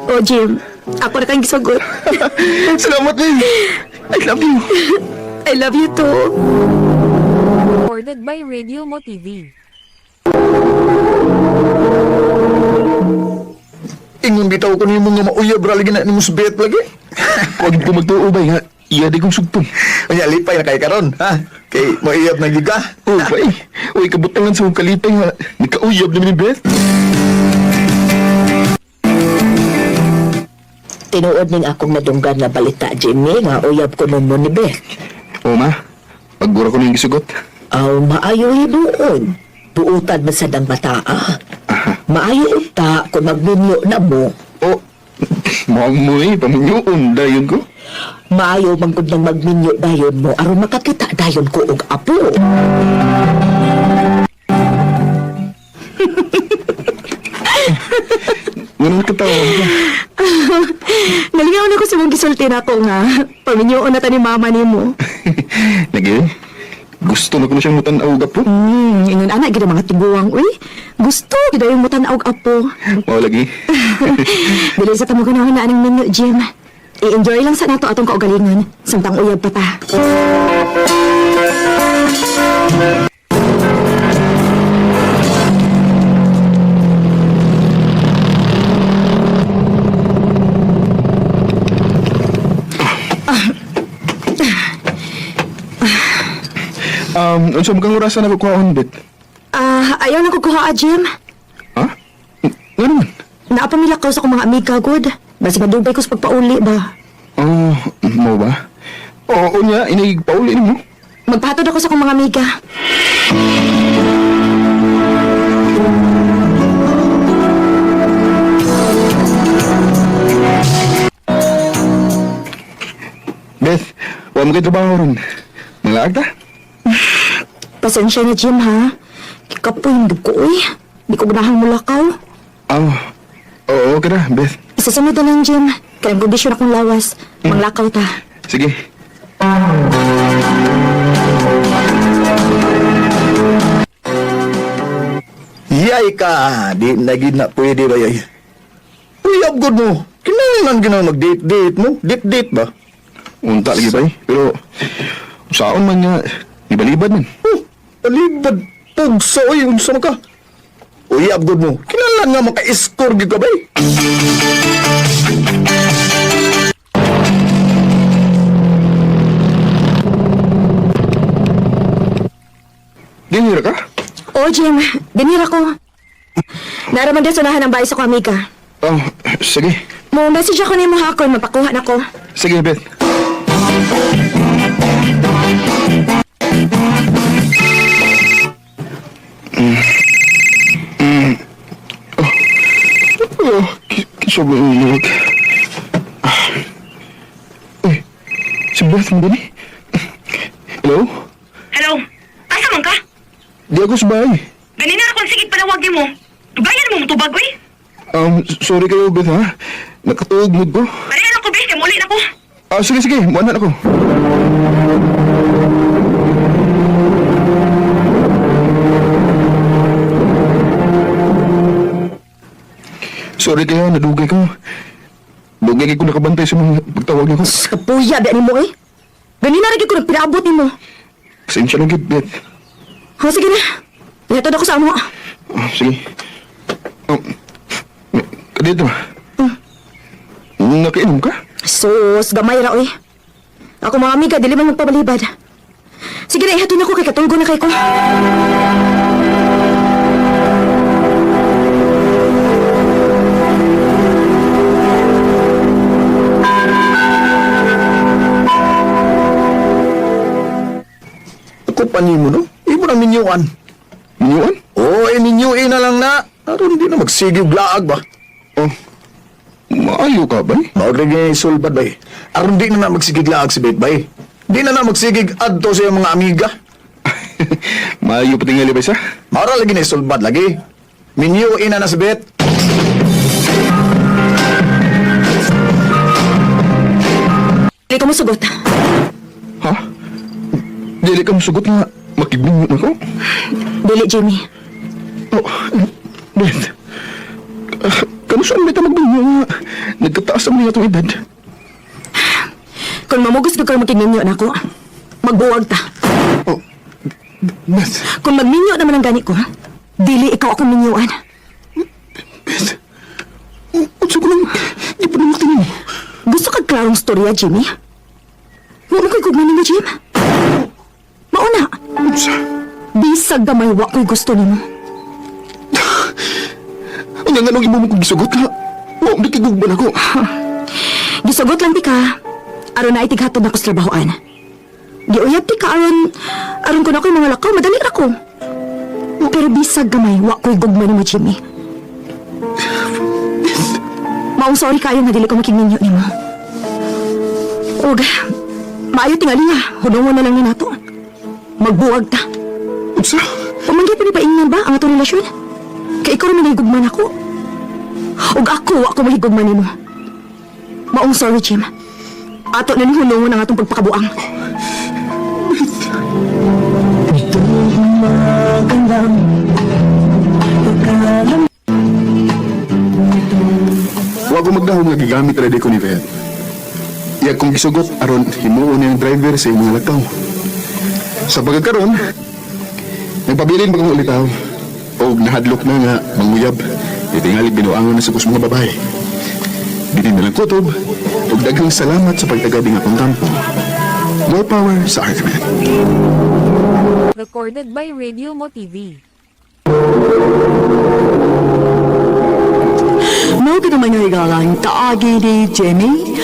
Oh, Jim, ako na kang gisagot. Salamat, Beth. I love you. I love you too. Recorded by Radio Mo TV. Ingon bitaw ko nimo nga mauyab ra lagi na nimo sa Beth lagi. Huwag ko magtuo bay nga. Iya di kong sugtong. Unya lipay na kay karon, ha? Kay mauyab na gyud ka. Oh, bay. Uy, kabutangan sa akong kalipay nga. Nagkauyab naman ni Beth. Tinuod ning akong nadunggan nga balita, Jimmy, nga uyab ko nun mo ni Beth. Oo, ma. Pagura ko na yung gisugot. Aw, maayo hinuon. Buutan man sad ang bataa. Maayo unta kung magminyo na mo. Oh, mukhang mo eh. Paminyoon dayon ko. Maayo man gud nang magminyo dayon mo aron makakita dayon ko og apo. Ganun katawa ka. Nalingaw na ko sa mong gisulti na ako nga. Paminyoon na ta ni mama nimo. Lagi eh. Gusto na ko na siyang mutan-aw po. Ingon ana gid ang mga tiguang uy. Gusto gid yung mutan-aw apo. Mao lagi. Dili sa tamo ganahan na aning minyo, Jim. I-enjoy lang sa nato atong kaugalingon samtang uyab pa ta. Unsa mo kang orasan na kukuhaon, Bet? Ah, ayaw na ko kuha, Jim. Ha? Nga naman? Naapamilakaw sa akong mga amiga, good. Basi madugay ko sa pagpauli ba. Oh, mo ba? Oo, unya, inig pauli nimo. Magpahatod ako sa akong mga amiga. Beth, wa mo kay trabaho ron. Manglaag ta? Pasensya na, Jim, ha? Kikapoy yung ko, uy. Di ko ganahang mulakaw. Oh, oo, okay na, Beth. Sa sunod na lang, Jim. Kaya ang kondisyon akong lawas. Manglakaw ta. Sige. Yay ka! Di na gid na pwede ba yay? Uyab gud mo. Kinahanglan gina mag-date-date mo. Date-date ba? Unta lagi bay, pero saon man nga ibalibad man. Oh, palibad pugsa oy unsa man ka? Uyab gud mo. Kinahanglan nga maka-score gyud ka bay. Dinira ka? Oo, Jim. Dinira ko. Naraman din sunahan ang bahay sa ko, amiga. Oh, sige. Mo message ako nimo hakon, mapakuha na ko. Sige, Beth. Oh. Oh, sobrang luwag. Ah. Uy, si Beth mo gani? Hello? Hello? Asa man ka? Di ako sa bahay. Ganina ra kung sige panawag nimo. Dugayan mo mutubag oy. Sorry kayo, Beth, ha? Nakatuog mood ko. Pareha lang ko be, kay muli na ko. Ah, sige, sige. Muana na ako. Sorry kayo, nadugay ko. Dugay kayo ko nakabantay sa mga pagtawag niyo ko. Kapuya, ba nimo eh. Ganina ra gyud ko nagpinaabot nimo. Pasensya na, gid, Beth. Oh, sige na. Ihatod ako sa amo. Ah, sige. Oh, kadito. Nakainom ka? Sus, gamay ra oy. Ako mga amiga, dili man magpabalibad. Sige na, ihatod na ko kay katulgo na kay ko. Ako pa nimo no? Imo nang minyuan. Minyuan? Oo, eh minyuin na lang na. Aron di na magsigig laag ba? Oh, maayo ka ba? Eh? Mao rin sulbad bay. Aron di na na magsigig laag si Beth bay. Di na na magsigig adto sa iyang mga amiga. Maayo patingali ba siya? Mao ra lagi na sulbad lagi. Minyuin na na si Beth. Dili ka mosugot. Ha? Dili ka musugot nga makibinyo na ko? Dili, Jimmy. Oh, Beth. Ah, kano saan ba magbinyo nga? Nagkataas ang mga itong edad. Kung mamugos ka makininyo na ako, magbuwag ta. Oh, Beth. Kung magminyo naman ang gani ko, dili ikaw akong minyuan. Beth. Unsa ko lang, di pa naman tingin mo. Gusto kag klarong storya, Jimmy? Wa mo ko'y gugma nimo, Jim. Mauna. Unsa? Bisag gamay wa ko'y gusto nimo. Ano nga nung imo mo kong gisugot ha? Wa mo kigugman ako. Gisugot lang ti ka, aron na itighatod na ko sa trabahoan. Giuyab ti ka aron aron ko na ko'y mga lakaw, madali ra ko. Pero bisag gamay wa ko'y gugma nimo, Jimmy. Maong sorry kayo nga dili ko makigninyo nimo. Og maayo tingali nga, hunungon na lang ni nato. Magbuwag ta. Unsa? Pamanggi pa ni paingnan ba ang atong relasyon? Kay ikaw ra man gugma nako. Ug ako wa ko mahigugma nimo. Maong sorry, Jim. Ato na ni hunungon ang atong pagpakabuang. Wa ko magdahom nga gigamit ra di ko ni Beth. Iya kong gisugot aron himuon niyang driver sa imong lakaw. Sa pagkakaron, nagpabilin ba kong ulitaw? O nahadlok na nga manguyab. Itingali binuangan na sa kus mga babae. Dili na lang kutob, ug daghang salamat sa pagtagad ng akong kampo. More power sa argument. Recorded by Radio Mo TV. Mao gid man yung higalang kaagi ni Jimmy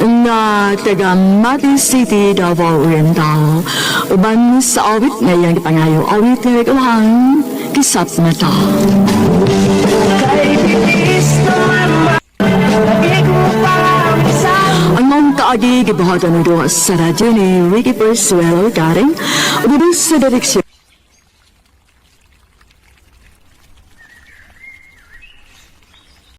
nga taga Mati City, Davao Oriental. Uban sa awit nga iyang gipangayo awit nga nag-uhang kisap na ta. Ang maong kaagi gibuhatan ng duha sa radyo ni Ricky Persuelo Garing, uban sa direksyon